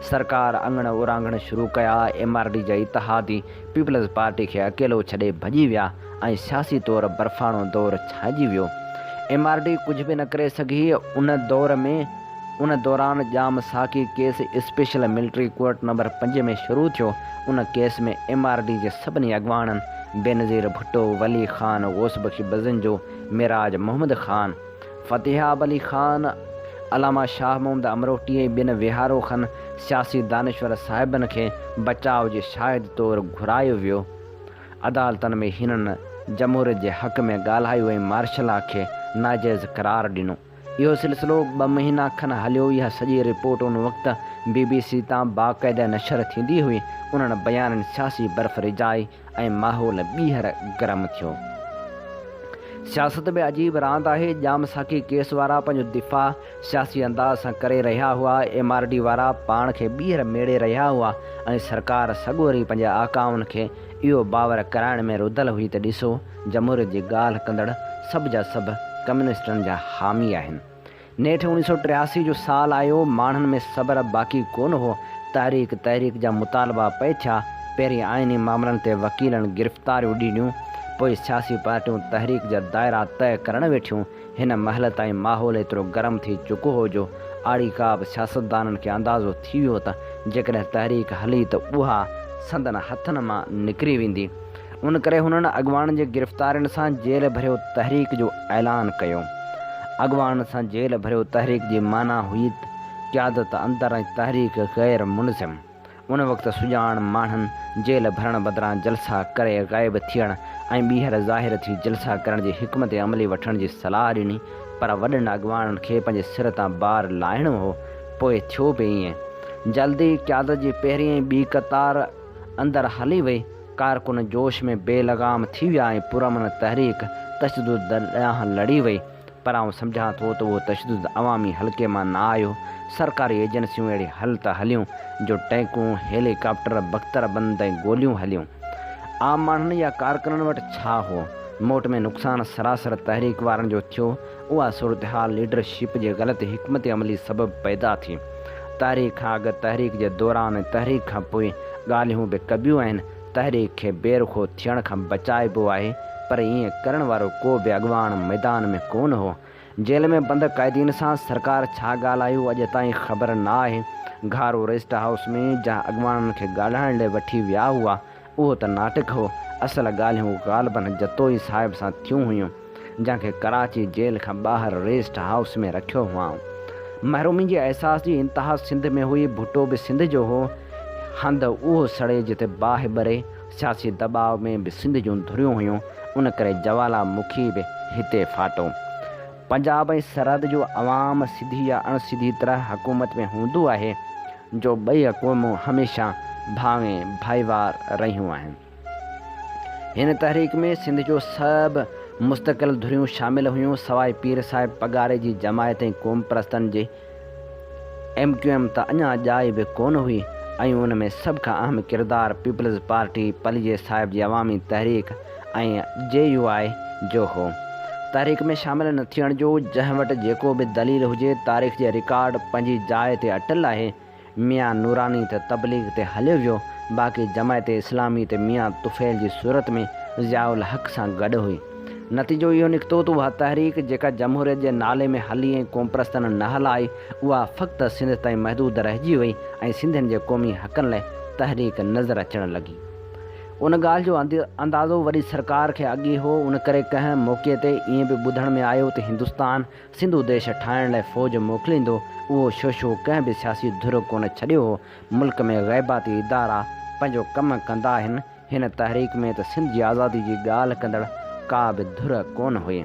سرڪار اڱڻ اورانگهڻ شروع ڪيا، ايم آر ڊي جا اتحادي پيپلز پارٽي کي اڪيلو ڇڏي ڀڄي ويا ۽ سياسي طور برفاڻو دور ڇانئجي ويو. ايم آر ڊي ڪجهه به نه ڪري سگهي، ان دور ۾ ان دوران Jam Saqi case special military court number 5 ۾ شروع ٿيو، ان ڪيس ۾ ايم آر ڊي جي سڀني اڳواڻن بينظير ڀٽو، ولي خان، غوث بخش بزنجو، معراج محمد خان، فتحياب علي خان، علامه شاهه محمد امروٽي ۽ ٻين ويهارو کن سياسي دانشور صاحبن کي بچاء جي شاهد طور گهرايو ويو. عدالتن ۾ هنن جمهوريت جي حق ۾ ڳالهايو ۽ مارشلا کي ناجائز قرار ڏنو. اهو سلسلو ٻه مهينا کن هليو. اها سڄي رپورٽ ان وقت بي بي سي تان باقاعده نشر ٿيندي هئي. انهن بيانن سياسي برف رجائي ۽ ماحول ٻيهر گرم ٿيو. سياست به عجيب راند آهي. ڄام ساقي ڪيس وارا پنهنجو دفاع سياسي انداز سان ڪري رهيا هئا، ايم آر ڊي وارا پاڻ کي ٻيهر ميڙي رهيا هئا ۽ سرڪار سڳوري پنهنجي آقائن کي اهو باور ڪرائڻ ۾ رڌل هئي ته ڏسو جمهوريت جي ڳالهه ڪندڙ سڀ جا سڀ ڪميونسٽن جا حامي آهن. نيٺ اوڻيهه سؤ 83 جو سال آيو، ماڻهن ۾ صبر باقي ڪونه هو، تحريڪ تحريڪ جا مطالبا پئي ٿيا، پهرين آئيني معاملن تي وڪيلن گرفتاريون ڏنيون، پوء سياسي پارٽيون تحريڪ جا دائرا طئه ڪرڻ ويٺيون، هن مهل تائين ماحول ايترو گرم ٿي چڪو هو جو آڙيڪاب سياستدانن کي اندازو ٿي ويو ته جيڪڏهن تحريڪ هلي ته اها سندن هٿن مان نڪري ويندي. ان ڪري هنن اڳواڻن جي گرفتارين سان جيل ڀريو تحريڪ جو اعلان ڪيو. اڳواڻن سان جيل ڀريو تحريڪ جي معنيٰ هئي قيادت اندر ۽ تحريڪ غير منظم. ان وقت سڄاڻ ماڻهن جيل ڀرڻ بدران جلسا ڪري غائب ٿيڻ ۽ ٻيهر ظاهر ٿي جلسا ڪرڻ جي حڪمت عملي وٺڻ جي صلاح ڏني پر وڏن اڳواڻن کي پنهنجي سر تان بار لاهڻو هو. پوء ٿيو به ائين. جلد ئي قيادت جي پهرين ۽ ٻي قطار اندر هلي وئي. ڪارڪن جوش ۾ بي لغام ٿي ويا ۽ پرامن تحريڪ تشدد ڏانهن لڙي وئي. پر آئون سمجهان ٿو ته اهو تشدد عوامي حلقي مان نه آيو. سرڪاري ايجنسيون اهڙي هل ته هليون جو ٽئنڪون، هيلي ڪاپٽر، بختر بند ۽ گوليون هليون. عام ماڻهن يا ڪارڪنن وٽ ڇا هو؟ موٽ ۾ نقصان سراسر تحريڪ وارن جو ٿيو. اها صورتحال ليڊر شپ جي غلط حڪمت عملي سبب پيدا ٿي. تحريڪ کان اڳ، تحريڪ جي دوران ۽ تحريڪ کان پوء ڳالهيون به ڪبيون آهن. تحريڪ کي بي رخو ٿيڻ کان بچائبو آهي پر ائين ڪرڻ وارو ڪو به اڳواڻ ميدان ۾ ڪونه هو. جيل ۾ بند قيدين سان سرڪار ڇا ڳالهايو اڄ تائين خبر نه آهي. گهارو ريسٽ هائوس ۾ جنهن اڳواڻن کي ڳالهائڻ لئه وٺي ويا هئا، اهو ته ناٽڪ هو، اصل ڳالهيون غالباً جتوئي صاحب سان ٿيون هيون، جنهن کي ڪراچي جيل کان ٻاهر ريسٽ هائوس ۾ رکيو هئائون. محرومي جي احساس جي انتها سنڌ ۾ هئي، ڀٽو به سنڌ جو هو، هنڌ اهو سڙي جتي باهه ٻري، سياسي دٻاء ۾ به سنڌ جون ڌريون هيون، ان ڪري جوالا مکي به هتي ڦاٽو. پنجاب ۽ سرحد جو عوام سڌي يا اڻ سڌي طرح حڪومت ۾ هوندو آهي، جو ٻئي قومون هميشه ڀاڱي ڀائيوار رهيون آهن. هن تحريڪ ۾ سنڌ جو سڀ مستقل ڌريون شامل هيون، سواء پير صاحب پڳاري جي جماعت ۽ قومپرستن جي. ايم ڪيو ايم ته اڃا ڄائي به ڪونه هئي ۽ ان ۾ سڀ کان اهم ڪردار پيپلز پارٽي، پليجي صاحب جي عوامي تحريڪ ۽ جي يو آء جو هو. تحريڪ ۾ شامل نه ٿيڻ جو جنهن وٽ جيڪو به دليل هجي تاريخ جي رڪارڊ پنهنجي جاء تي اٽل آهي. ميان نوراني ته تبليغ تي هليو ويو، باقي جماعت اسلامي ته ميان طفيل جي صورت ۾ ضياء الحق سان گڏ هئي. نتيجو اهو نڪتو ته اها تحريڪ جيڪا جمهوريت جي نالي ۾ هلي ۽ قومپرستن نه هلائي، اها فقط سنڌ تائين محدود رهجي وئي ۽ سنڌين جي قومي حقن لاء تحريڪ نظر اچڻ لڳي. ان ڳالهه جو اندازو وڏي سرڪار کي اڳ ئي هو، ان ڪري ڪنهن موقعي تي ائين به ٻڌڻ ۾ آيو ته هندستان سنڌو ديش ٺاهڻ لاء فوج موڪليندو، اهو شوشو ڪنهن به سياسي ڌر ڪونه ڇڏيو هو، ملڪ ۾ غيباتي ادارا پنهنجو ڪم ڪندا آهن، هن تحريڪ ۾ ته سنڌ جي آزادي جي ڳالهه ڪندڙ ڪا به ڌر ڪونه هئي.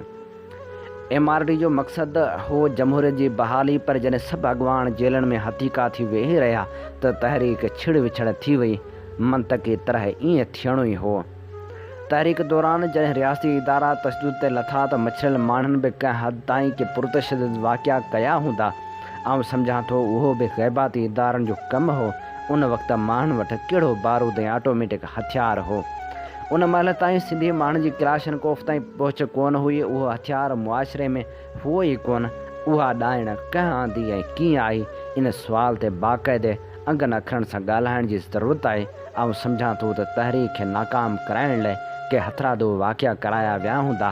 ايم آر ڊي جو مقصد هو جمهوريت جي بحالي پر جڏهن سڀ اڳواڻ جيلن ۾ هٿيڪا ٿي ويهي رهيا ته تحريڪ ڇڙ وڇڙ ٿي وئي. منطقي طرح ائين ٿيڻو ئي هو. تحريڪ دوران جڏهن رياستي ادارا تشدد تي لٿا ته مڇريل ماڻهن به ڪنهن حد تائين ڪي پرتشدد واقعا ڪيا هوندا. آئون سمجهان ٿو اهو به غيباتي ادارن جو ڪم هو. ان وقت ماڻهن وٽ ڪهڙو بارود ۽ آٽوميٽڪ هٿيار هو. ان مهل تائين سنڌي ماڻهن جي ڪلاشنڪوف تائين پهچ ڪونه هئي. اهو هٿيار معاشري ۾ هئو ئي ڪونه. اها ڏائڻ ڪنهن آندي ۽ ڪيئن آئي؟ ان سوال تي باقاعدي انگن اکرن سان ڳالهائڻ جي ضرورت آهي. آئون سمجهان ٿو ته تحريڪ کي ناڪام ڪرائڻ لئه ڪي هٿرادو واقعا ڪرايا ويا هوندا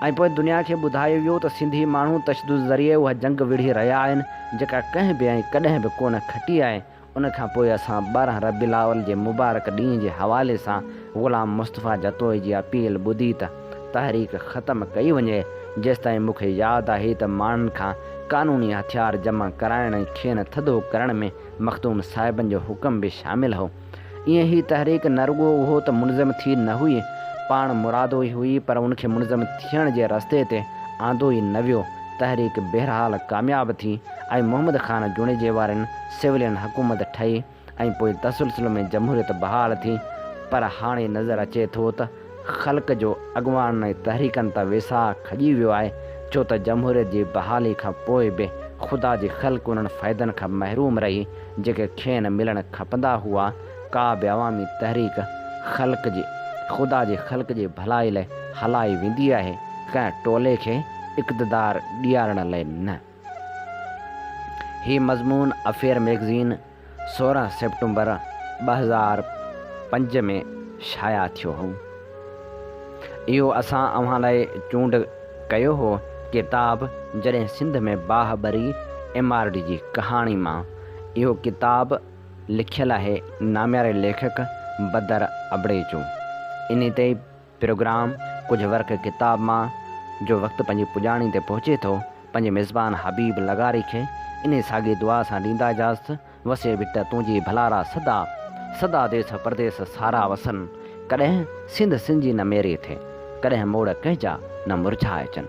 ۽ پوء دنيا کي ٻڌايو ويو ته سنڌي ماڻهو تشدد ذريعي اها جنگ وڙهي رهيا آهن جيڪا ڪنهن به ۽ ڪڏهن به ڪونه کٽي آهي. ان کان پوء اسان 12 ربيع الاول جي مبارڪ ڏينهن جي حوالي سان غلام مصطفيٰ جتوئي جي اپيل ٻڌي ته تحريڪ ختم ڪئي وڃي، جيستائين مون کي ياد آهي ته ماڻهن کان قانوني هٿيار جمع ڪرائڻ ۽ کين ٿڌو ڪرڻ ۾ مخدوم صاحبن جو حڪم به شامل هو. ائين هي تحريڪ نه رڳو اهو ته منظم ٿي نه هئي، پاڻ مرادو ئي هئي پر ان کي منظم ٿيڻ جي رستي تي آندو ئي نه ويو. تحريڪ بهرحال ڪامياب ٿي ۽ محمد خان جوڻيجي وارين سولين حڪومت ٺهي ۽ پوء تسلسل ۾ جمهوريت بحال ٿي پر هاڻي نظر اچي ٿو ته خلق جو اڳواڻن ۽ تحريڪن تان ويساهه کڄي ويو آهي ڇو ته جمهوريت جي بحالي کان پوء به خدا جي خلق انهن فائدن کان محروم رهي جيڪي کين ملڻ کپندا هئا ڪا به عوامي تحريڪ خلق جي خدا جي خلق جي ڀلائي لئه هلائي ويندي آهي ڪنهن ٽولي کي اقتدار ڏيارڻ لئه نه. هي مضمون افيئر مئگزين 16 سيپٽمبر 2005 ۾ شايع ٿيو هو. اهو اسان اوهان لاء چونڊ ڪيو هو ڪتاب جڏهن سنڌ ۾ باهه ٻري ايم آر ڊي جي ڪهاڻي مان. اهو ڪتاب لکيل آهي نامياري ليکڪ بدر ابڙي جو. انهي تي پروگرام ڪجهه ورق ڪتاب مان جو وقت پنهنجي پڄاڻي تي پهچي ٿو، پنهنجي ميزبان حبيب لغاري کي انهي ساڳي دعا سان ڏيندا اجازت، وسي ڀٽ تنهنجي ڀلارا سدا، سدا ديس پرديس سارا وسن، ڪڏهن سنڌ سنجي نه ميري ٿئي، ڪڏهن موڙ ڪنهن جا نه مرجهائجن.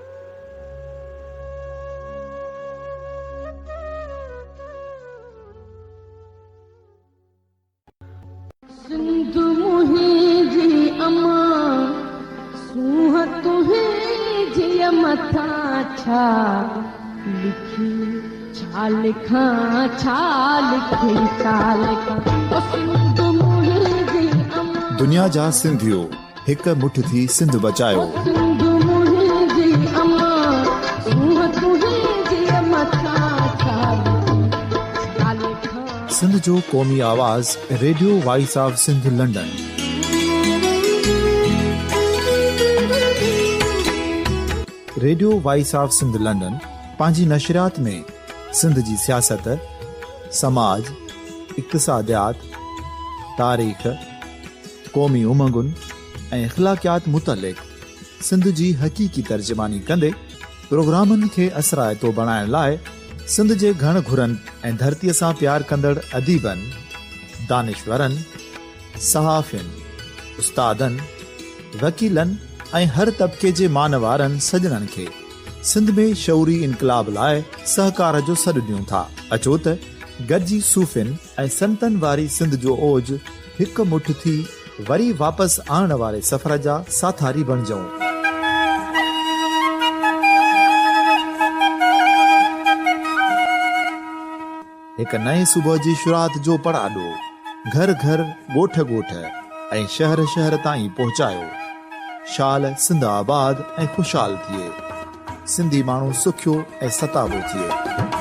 سنڌ منهنجي امان، سونهن تنهنجيء مٿان ڇا لکي ڇا لکان، ڇا لکي ڇا لکان، او سنڌ منهنجي امان. دنيا جا سنڌيو هڪ مٺ ٿي سنڌ بچايو. او سنڌ منهنجي امان، سونهن تنهنجيء مٿان ڇا لکي ڇا لکان. سنڌ جو قومي آواز radio voice of Sindh London. Radio voice of Sindh London پنهنجي نشريات ۾ سنڌ جي سياست، سماج، اقتصاديات، تاريخ، قومي امنگن ۽ اخلاقيات متعلق سنڌ جي حقيقي ترجماني ڪندي پروگرامن کي اثرائتو بڻائڻ لاء سنڌ جي گهڻ گهرن ۽ ڌرتيء سان پيار ڪندڙ اديبن، دانشورن، صحافين، استادن، وڪيلن ۽ هر طبقي جي مان وارن سڄڻن کي سنڌ ۾ شعوري انقلاب لاء سهڪار جو سڏ ڏيون ٿا. اچو ته گڏجي صوفين ۽ سنتن واري سنڌ جو اوج هڪ مٺ ٿي وري واپس آڻڻ واري سفر جا ساٿاري بڻجون. هڪ نئين صبح جي شروعات جو پڙاڏو گهر گهر، ڳوٺ ڳوٺ ۽ شهر شهر تائين پهچايو. شال سنڌ آباد ۽ خوشحال ٿئي. سنڌي ماڻهو سکيو ۽ ستابو ٿئي.